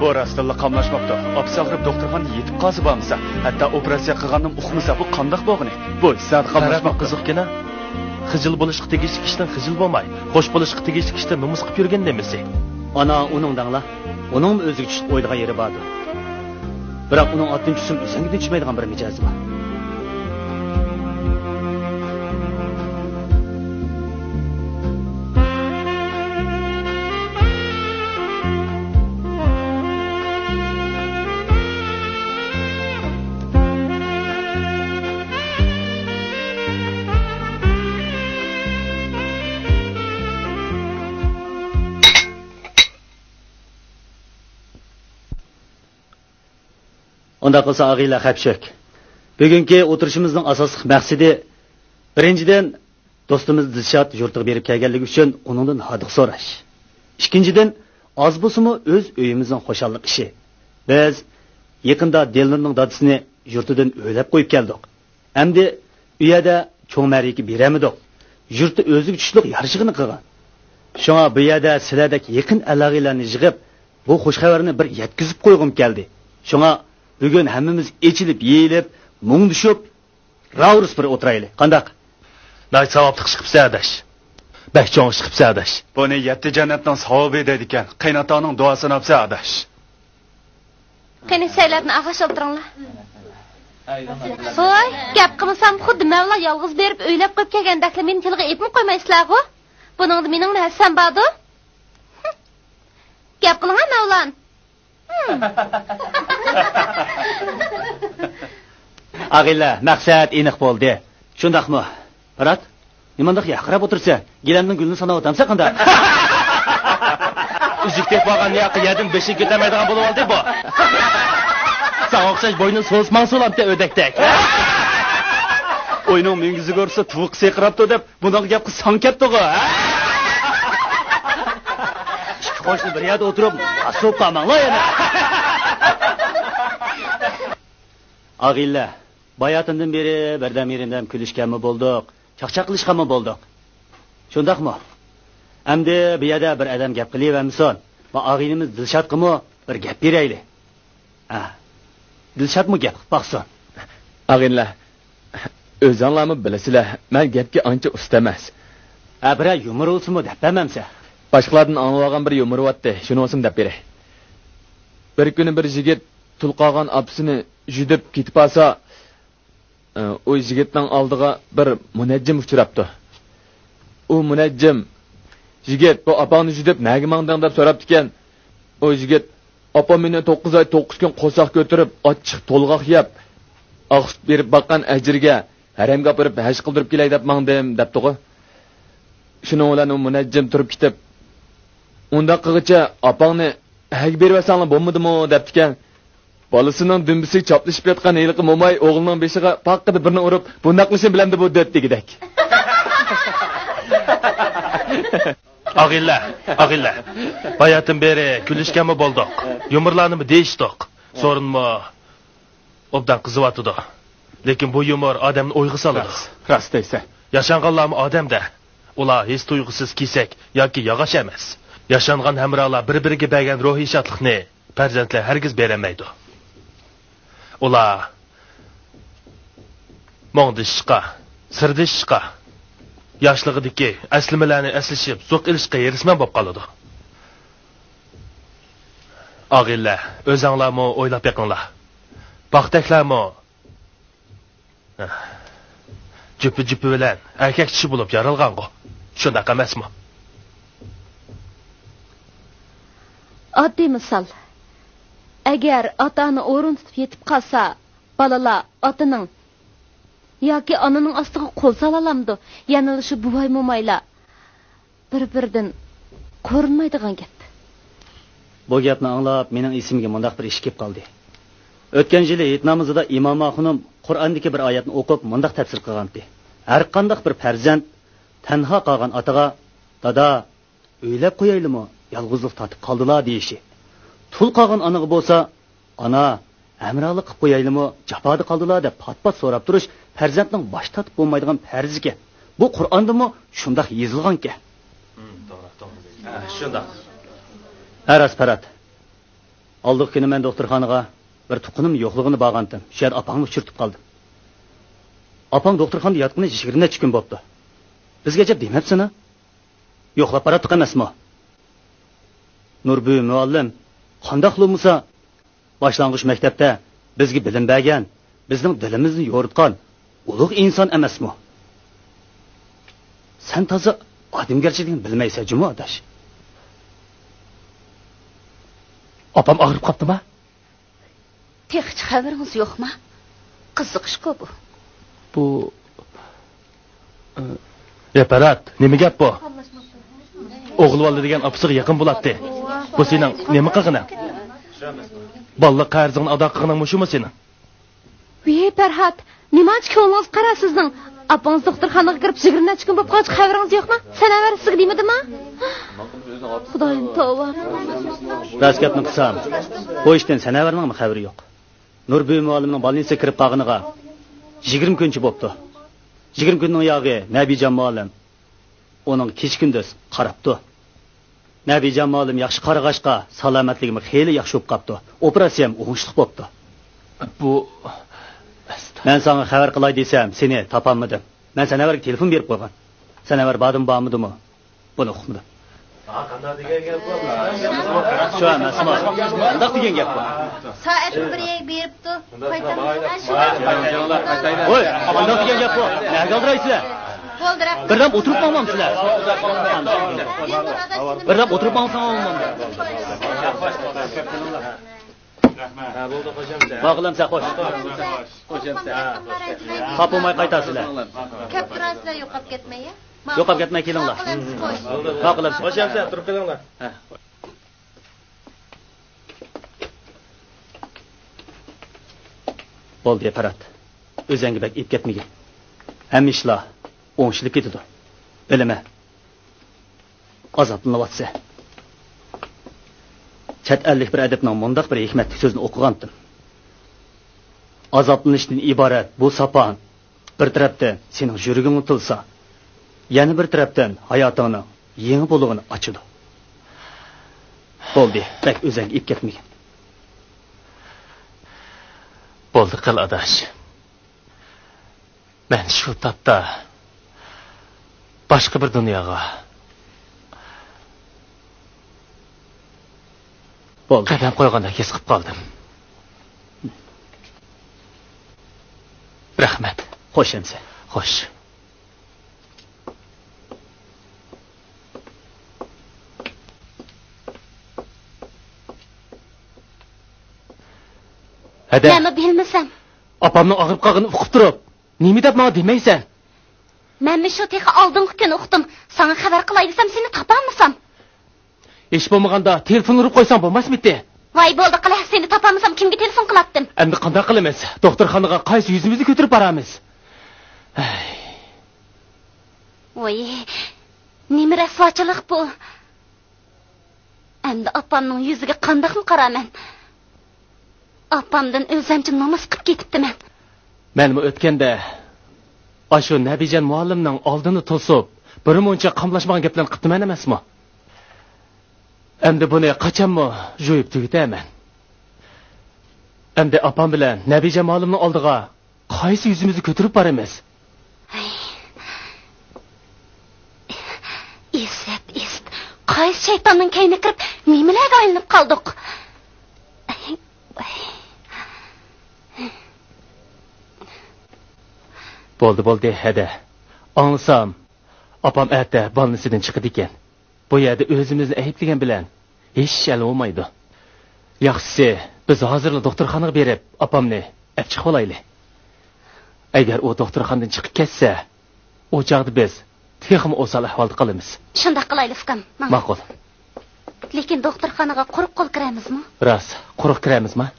بۇ راستتىنلا قاملاشماپتۇ. ئاپىسى ئاغرىپ دوختۇرخانىدا يېتىپ قالسا بارمىسا، ھەتتا ئوپېراتسىيە قىلغاندىمۇ ئۇقمىسا، بۇ قانداق بولغىنى؟ بۇ سەن قاملاشماپتۇ. قىزىق كىنو. خىجىل بولۇشقا تېگىشلىك ئىشتىن خىجىل بولماي، خوش بولۇشقا تېگىشلىك ئىشتىن نومۇس قىلىپ يۈرگەن نېمىسى؟ ئانا ئۇنىڭ دەڭلا، ئۇنىڭمۇ ئۆزىگە چۈشلۈك ئويلىغان يېرى باردۇر. بىراق ئۇنىڭ ئاتتىن چۈشسىمۇ ئۆزەڭگىدىن چۈشمەيدىغان بىر مىجەزى بار. ئۇنداق بولسا، ئاغىنىلەر خەپ چۈشۈك. بۈگۈنكى ئولتۇرۇشىمىزنىڭ ئاساسلىق مەقسىتى، بىرىنچىدىن، دوستىمىز دىلشات يۇرتىغا بېرىپ كەلگەنلىكى ئۈچۈن ئۇنىڭدىن ھاردۇق سوراش. ئىككىنچىدىن، ئاز بولسىمۇ ئۆز ئۆيىمىزنىڭ خۇشاللىق ئىشى. بىز يېقىندا دىلنۇرنىڭ دادىسىنى يۇرتىدىن ئۆيلەپ قويۇپ كەلدۇق. ئەمدى ئۇ يەردە چوڭ مەرىكە بېرەلمىدۇق. يۇرتتا ئۆزىگە چۈشلۈك يارىشىغىنى قىلغان. شۇڭا بۇ يەردە سىلەردەك يېقىن ئالاقىلەرنى يىغىپ، بۇ خۇش خەۋەرنى بىر يەتكۈزۈپ قويغۇم كەلدى. شۇڭا بۈگۈن ھەممىمىز ئېچىلىپ، يېيىلىپ، مۇڭدىشىپ، راۋۇرۇس بىر ئولتۇرايلى. قانداق؟ ناھايىتى ساۋابلىق ئىش قىپسەن، ئاداش. بەك چوڭ ئىش قىپسەن، ئاداش. بۇنى يەتتە جەننەتنىڭ ساۋابى دەيدىكەن. قېيىنئاتاڭنىڭ دۇئاسىنى ئاپسەن، ئاداش. قېنى، سەيلەتنى ئاغاش ئولتۇرۇڭلار. ۋوي، گەپ قىلمىسام، خۇددى مەۋلا يالغۇز بېرىپ ئۆيلەپ قويۇپ كەلگەندەكلا مېنى تىلغا ئېلىپمۇ قويمايسىلەرغۇ؟ بۇنىڭدا مېنىڭمۇ ھەسسەم باردۇ. گەپ قىلىڭا، مەۋلان. ئاغىنىلەر، مەقسەت ئېنىق بولدى. شۇنداقمۇ؟ پارات، نېمانداق يارقىراپ ئولتۇرىسەن؟ گىلەمنىڭ گۈلىنى ساناۋاتامسەن قانداق؟ ئۈزۈك تېپىۋالغان ياقى يەردىن بېشىنى كۆتەرمەيدىغان بولۇۋالدى بۇ. ساڭا ئوخشاش بوينى سوزماڭ سولامتى ئۆدەكتەك. ئۆينىڭ مۈڭگۈزىگە ئۇرسا تۇۋىقى سىرقىراپتۇ دەپ، بۇنىڭ گەپ قىلساڭ كەتتىغۇ، ھە؟ ئىككى قوشنا بىر يەردە ئولتۇرۇپ، ئاسىلىپ قالماڭلار يەنە. ئاغىنىلەر، باياتىندىن بېرى بىردەم-يېرىمدەم كۈلۈشكەنمۇ بولدۇق، چاقچاق قىلىشقانمۇ بولدۇق. شۇنداقمۇ؟ ئەمدى بۇ يەردە بىر ئادەم گەپ قىلىۋەرمىسۇن. بۇ ئاغىنىمىز دىلشاتقىمۇ بىر گەپ بېرەيلى. ھە. دىلشاتمۇ گەپ قىلىپ باقسۇن. ئاغىنىلەر، ئۆزۈڭلارمۇ بىلىسىلەر، مەن گەپكە ئانچە ئۇستا ئەمەس. ھە، بىرەر يۇمۇر بولسىمۇ دەپ بەرمەمسە؟ باشقىلاردىن ئاڭلىۋالغان بىر يۇمۇر بارتتى، شۇنى بولسىمۇ دەپ بېرەي. بىر كۈنى بىر يىگىت تۇل قالغان ئاپىسىنى يۈدۈپ كېتىپ قالسا، ئۇ يىگىتنىڭ ئالدىغا بىر مۇنەججىم ئۇچراپتۇ. ئۇ مۇنەججىم، «يىگىت، بۇ ئاپاڭنى يۈدۈپ نەگە ماڭدىڭ؟» دەپ سوراپتىكەن. ئۇ يىگىت، «ئاپام مېنى توققۇز ئاي توققۇز كۈن قورساق كۆتۈرۈپ، ئاچچىق تولغاق يەپ، ئاقسۇت بېرىپ باققان ئەجرىگە ھەرەمگە ئاپىرىپ ھەج قىلدۇرۇپ كېلەي دەپ ماڭدىم» دەپتىغۇ. شۇنىڭ بىلەن ئۇ مۇنەججىم تۇرۇپ كېتىپ، «ئۇنداق قىلغىچە ئاپاڭنى ھەگە بېرىۋەتسەڭلار بولمىدىمۇ؟» دەپتىكەن. بالىسىنىڭ دۈمبىسىگە چاپلىشىپ ياتقان ھېلىقى موماي ئوغلىنىڭ بېشىغا پاققىدە بىرنى ئۇرۇپ، «بۇنداق قىلىشنى بىلەمدۇ بۇ دۆت» دېگۈدەك. ئاغىنىلەر، ئاغىنىلەر، باياتىن بېرى كۈلۈشكەنمۇ بولدۇق، يۇمۇرلارنىمۇ دېيىشتۇق. سورۇنمۇ ئوبدان قىزىۋاتىدۇ. لېكىن بۇ يۇمۇر ئادەمنى ئويغا سالىدۇ. راست، راست دەيسەن. ياشانغانلارمۇ ئادەم-دە. ئۇلار ھېس-تۇيغۇسىز كېسەك ياكى ياغاچ ئەمەس. ياشانغان ھەمراھلار بىر-بىرىگە بەرگەن روھىي شادلىقنى پەرزەنتلەر ھەرگىز بېرەلمەيدۇ. ئۇلار مۇڭدىشىشقا، سىردىشىشقا، ياشلىقىدىكى ئەسلىمىلەرنى ئەسلىشىپ زوق ئېلىشقا ھېرىسمەن بولۇپ قالىدۇ. ئاغىنىلەر، ئۆزەڭلارمۇ ئويلاپ بېقىڭلار. پاختەكلەرمۇ جۈپە-جۈپە بىلەن ئەركەك چىشى بولۇپ يارالغانغۇ. شۇنداق ئەمەسمۇ؟ ئاددىي مىسال. ئەگەر ئاتا-ئانا ئورۇن تۇتۇپ يېتىپ قالسا، بالىلار ئاتىنىڭ ياكى ئانىنىڭ ئاستىغا قول سالالامدۇ؟ يەنىلا شۇ بوۋاي-مومايلار بىر-بىرىدىن قورۇنمايدىغان گەپ. بۇ گەپنى ئاڭلاپ، مېنىڭ ئېسىمگە مۇنداق بىر ئىش كېلىپ قالدى. ئۆتكەن يىلى ھېيت نامىزىدا ئىمام ئاخۇنۇم قۇرئاندىكى بىر ئايەتنى ئوقۇپ، مۇنداق تەپسىر قىلغانتى: «ھەرقانداق بىر پەرزەنت تەنھا قالغان ئاتىغا، دادا، ئۆيلەپ قويايلىمۇ، يالغۇزلۇق تارتىپ قالدىلا» دېيىشى. تۇل قالغان ئانىغا بولسا، ئانا، ھەمراھلىق قىلىپ قويايلىمۇ، جاپادا قالدىلا دەپ پات-پات سوراپ تۇرۇش پەرزەنتنىڭ باش تارتىپ بولمايدىغان پەرزىكەن. بۇ قۇرئاندىمۇ شۇنداق يېزىلغانكەن. ھە، شۇنداق. ھە، راست، پەرھات. ئالدىقى كۈنى مەن دوختۇرخانىغا بىر تۇغقىنىمنى يوقلىغىلى بارغانتىم. شۇ يەردە ئاپاڭنى ئۇچرىتىپ قالدىم. ئاپاڭ دوختۇرخانىدا ياتقىنى يىگىرمە نەچچە كۈن بوپتۇ. بىزگە ئەجەب دېمەپسىنا؟ يوقلاپ باراتتۇق ئەمەسمۇ؟ نۇربۈۋى مۇئەللىم قانداقلا بولمىسا، باشلانغۇچ مەكتەپتە بىزگە بىلىم بەرگەن، بىزنىڭ دىلىمىزنى يورۇتقان ئۇلۇغ ئىنسان ئەمەسمۇ؟ سەن تازا ئادەمگەرچىلىكنى بىلمەيسەن جۇمۇ، ئاداش. ئاپام ئاغرىپ قاپتىما؟ تېخىچە خەۋىرىڭىز يوقما؟ قىزىقىشقۇ بۇ. بۇ، ئى، يا پەرھات، نېمە گەپ بۇ؟ ئوغۇل بالا دېگەن ئاپىسىغا يېقىن بولاتتى. بۇ سېنىڭ نېمە قىلغىنىڭ؟ بالىلىق قەرزىڭنى ئادا قىلغىنىڭ مۇشۇمۇ سېنىڭ؟ ۋىي، پەرھات، نېمانچە كۆڭلىڭىز قارا سىزنىڭ؟ ئاپىڭىز دوختۇرخانىغا كىرىپ يىگىرمە نەچچە كۈن بولۇپ قالغاچقا خەۋىرىڭىز يوقما؟ سەنەۋەر سىزگە دېمىدىما؟ خۇدايىم، توۋا. راست گەپنى قىلسام، بۇ ئىشتىن سەنەۋەرنىڭمۇ خەۋىرى يوق. نۇربۈۋى مۇئەللىمنىڭ بولنىسىغا كىرىپ قالغىنىغا يىگىرمە كۈنچە بوپتۇ. يىگىرمە كۈننىڭ ياغى نەبىجان مۇئەللىم ئۇنىڭغا كېچە-كۈندۈز قاراپتۇ. نەبىجان مۇئەللىم ياخشى قارىغاچقا، سالامەتلىكىمۇ خېلى ياخشى بولۇپ قاپتۇ. ئوپېراتسىيەمۇ ئوڭۇشلۇق بوپتۇ. بۇ، مەن ساڭا خەۋەر قىلاي دېسەم، سېنى تاپالمىدىم. مەن سەنەۋەرگە تېلېفون بېرىپ قويغان. سەنەۋەر باردىمۇ بارمىدىمۇ، بۇنى ئۇقمىدىم. شۇ ئەمەسمۇ؟ قانداق دېگەن گەپ بۇ؟ سائەتتە بىر يەرگە بېرىپتۇ. قايتامسىز؟ ۋوي، قانداق دېگەن گەپ بۇ؟ نەگە ئالدىرايسىلەر؟ بولدى، رەھمەت. بىردەم ئولتۇرۇپ ماڭمامسىز سىلەر؟ بىردەم ئولتۇرۇپ ماڭساڭ بولمامدۇ؟ رەھمەت. ھە، بولدى، خوش ئەمسە. ماقۇل ئەمسە، خوش. خوش ئەمسە. خاپا بولماي قايتارسىلەر. كەپ تۇرارسىلەر، يوقاپ كەتمەي، يا؟ يوقاپ كەتمەي كېلىڭلار. ماقۇل ئەمسە، خوش. ماقۇل ئەمسە. خوش ئەمسە، تۇرۇپ قېلىڭلار. ھە. بولدى، پەرھات. ئۆزۈڭگە بەك ئېيىپ كەتمىگىن. ھەممە ئىشلار ئوڭشىلىپ كېتىدۇ. بىلىمەن. ئازابلىنىۋاتىسەن. چەت ئەللىك بىر ئەدىبنىڭ مۇنداق بىر ھېكمەتلىك سۆزىنى ئوقۇغانتىم. ئازابلىنىشتىن ئىبارەت بۇ ساپا بىر تەرەپتىن سېنىڭ يۈرىكىڭنى تىلسا، يەنە بىر تەرەپتىن ھاياتىڭنىڭ يېڭى بۇلۇڭىنى ئاچىدۇ. بولدى، بەك ئۆزەڭگە ئېلىپ كەتمىگىن. بولدى قىل، ئاداش. مەن شۇ تاپتا باشقا بىر دۇنياغا بولدى. قەدەم قويغاندەك ھېس قىلىپ قالدىم. رەھمەت. خوش ئەمىسە. خوش. ھەدە. مەنمۇ بىلمىسەم. ئاپامنىڭ ئاغرىپ قالغىنىنى ئۇقۇپ تۇرۇپ، نېمە دەپ ماڭا دېمەيسەن؟ مەنمۇ شۇ تېخى ئالدىنقى كۈنى ئۇقتۇم. ساڭا خەۋەر قىلاي دېسەم، سېنى تاپالمىسام. ھېچ بولمىغاندا تېلېفون ئۇرۇپ قويساڭ بولماسمىدى؟ ۋاي، بولدى قىلە، سېنى تاپالمىسام كىمگە تېلېفون قىلاتتىم؟ ئەمدى قانداق قىلىمىز؟ دوختۇرخانىغا قايسى يۈزىمىزنى كۆتۈرۈپ بارامىز؟ ھەي. ۋاي، نېمە رەسۋاچىلىق بۇ؟ ئەمدى ئاپامنىڭ يۈزىگە قانداقمۇ قارارمەن؟ ئاپامدىن ئۆزۈمچە نومۇس قىپ كېتىپتىمەن. مەنمۇ ئۆتكەندە ئاشۇ نەبىجان مۇئەللىمنىڭ ئالدىنى توسۇپ، بىر مۇنچە قاملاشمىغان گەپلەرنى قىپتىمەن ئەمەسمۇ؟ ئەمدى بۇنى قاچانمۇ جۇيۇپ تۈگىتەمەن. ئەمدى ئاپام بىلەن نەبىجان مۇئەللىمنىڭ ئالدىغا قايسى يۈزىمىزنى كۆتۈرۈپ بارىمىز؟ ئىسىت، ئىسىت. قايسى شەيتاننىڭ كەينىگە كىرىپ، نېمىلەرگە ئايلىنىپ قالدۇق؟ بولدى، بولدى، ھەدە. ئاڭلىسام، ئاپام ئەتە بالنىستىدىن چىقىدىكەن. بۇ يەردە ئۆزىمىزنى ئەيىبلىگەن بىلەن ھېچ ئىش ھەل بولمايدۇ. ياخشىسى، بىز ھازىرلا دوختۇرخانىغا بېرىپ، ئاپامنى ئەپ چىقىۋالايلى. ئەگەر ئۇ دوختۇرخانىدىن چىقىپ كەتسە، ئۇ چاغدا بىز تېخىمۇ ئوسال ئەھۋالدا قالىمىز. شۇنداق قىلايلى، ئۇكام. ماڭ. ماقۇل. لېكىن دوختۇرخانىغا قۇرۇق قول كىرەمىزمۇ؟ راست، قۇرۇق كىرەمىزما؟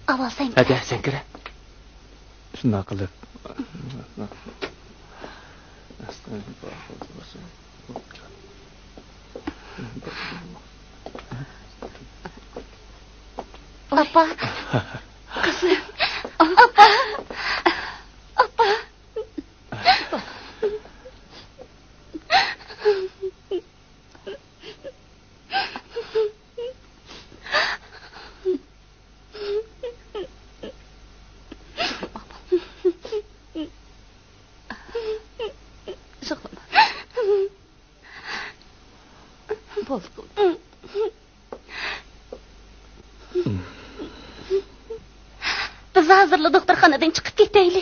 ئاۋۋال سەن كىر. ھەدە، سەن كىر. شۇنداق قىلىپ. ئاپا. قىزىم. ئاپا. ئاپا. بىز ھازىرلا دوختۇرخانىدىن چىقىپ كېتەيلى.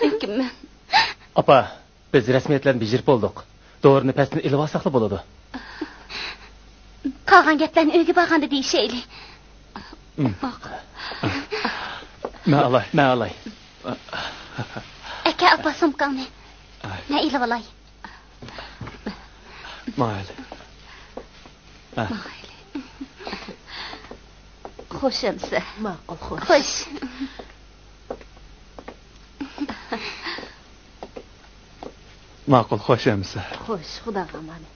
لېكىن مەن ئاپا، بىز رەسمىيەتلەرنى بېجىرىپ بولدۇق. دورىنى پەستىن ئېلىۋالساقلا بولىدۇ. قالغان گەپلەرنى ئۆيگە بارغاندا دېيىشەيلى. مەن ئالاي، مەن ئالاي. ئاكا، ئاپا، سومكاڭنى. مەن ئېلىۋالاي. ماڭايلى. ھە. ماڭايلى. خوش ئەمىسە. ماقۇل، خوش. خوش. ماقۇل، خوش ئەمىسە. خوش، خۇداغا ئامانەت.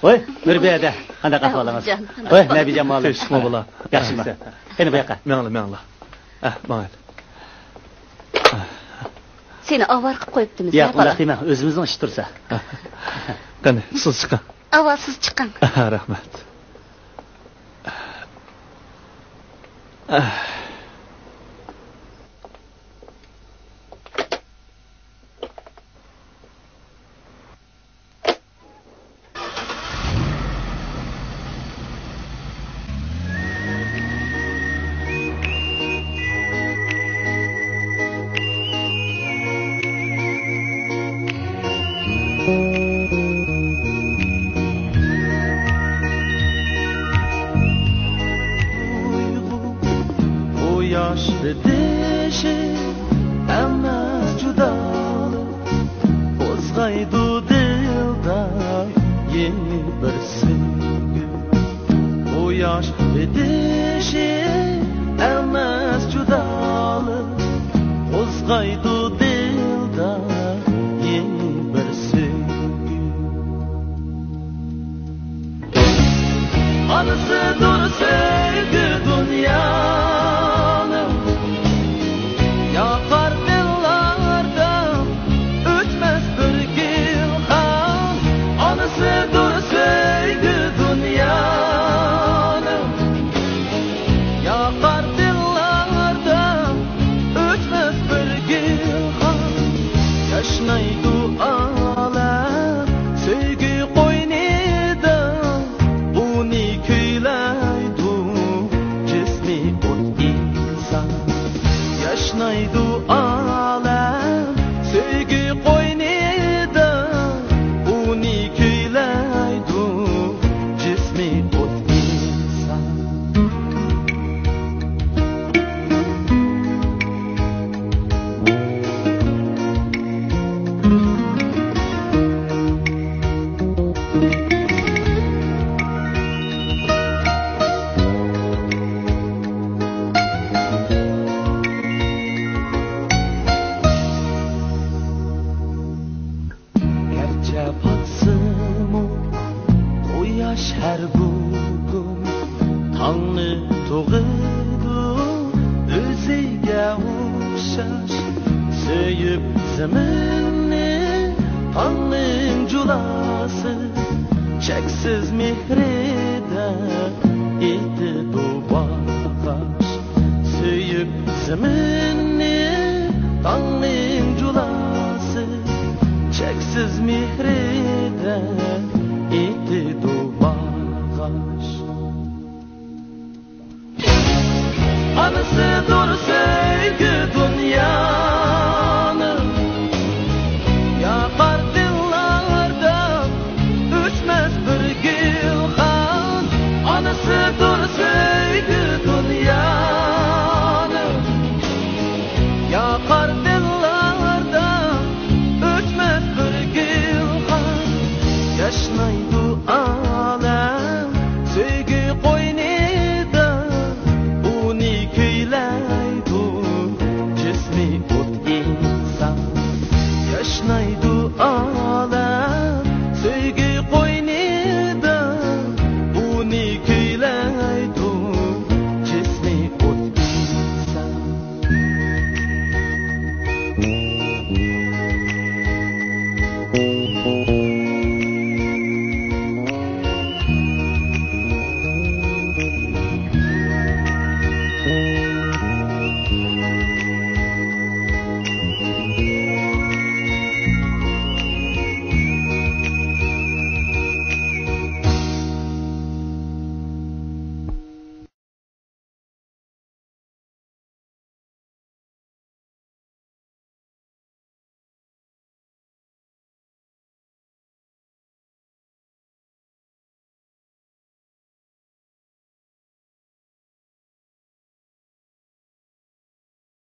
ۋاي، نۇربىيە ھەدە، قانداق ئەھۋالىڭىز؟ ۋاي، نەبىجان مۇئەللىم. تىنچلىقمۇ بالا؟ ياخشىمۇ؟ قېنى، بۇ ياققا. مېڭىڭلار، مېڭىڭلار. ئە، ماڭايلى. سېنى ئاۋارە قىلىپ قويۇپتىمىز، ياق، ئۇنداق دېمەڭ، ئۆزىمىزنىڭ ئىشى تۇرسا. قېنى، سىز چىقىڭ. ئاۋۋال سىز چىقىڭ. رەھمەت. قوزغايدۇ دىلدا يېڭى بىر سىر. ئاش بېتىشى ئەمەس جۇدالىق، قوزغايدۇ دىلدا يېڭى بىر سۆيگۈ. ئانىسىدۇر سۆيگۈ دۇنيانىڭ، ياقار دىللاردا ئۆچمەس بىر گۈلخان. ئانىسىدۇر سۆيگۈ دۇنيانىڭ، ياقار دىللاردا ئۆچمەس بىر گۈلخان. ياشنايدۇ ئالەم سۆيگۈ قوينىدا، ئۇنى كۈيلەيدۇ جىسمى ئوت ئىنسان. ياشنايدۇ ئالەم سۆيگۈ قوينىدا، ئۇنى كۈيلەيدۇ جىسمى ئوت ئىنسان. گەرچە پاتسىمۇ قۇياش ھەر بۇ كۈن، تاڭنى تۇغىدۇ ئۆزىگە ئوخشاش. سۆيۈپ زېمىننى تاڭنىڭ جۇلاسى، چەكسىز مېھرىدە ئېيتىدۇ باغاش. سۆيۈپ زېمىننى تاڭنىڭ جۇلاسى، چەكسىز مېھرىدە ئېيتىدۇ باغاش. ئانىسىدۇر سۆيگۈ دۇنيانىڭ، ياقار دىللاردا ئۆچمەس بىر گۈلخان. ئانىسىدۇر سۆيگۈ دۇنيانىڭ، ياقار دىللاردا ئۆچمەس بىر گۈلخان. ياشنايدۇ ئالەم سۆيگۈ قوينىدا، ئۇنى كۈيلەيدۇ جىسمى ئوت ئىنسان. ياشنايدۇ ئالەم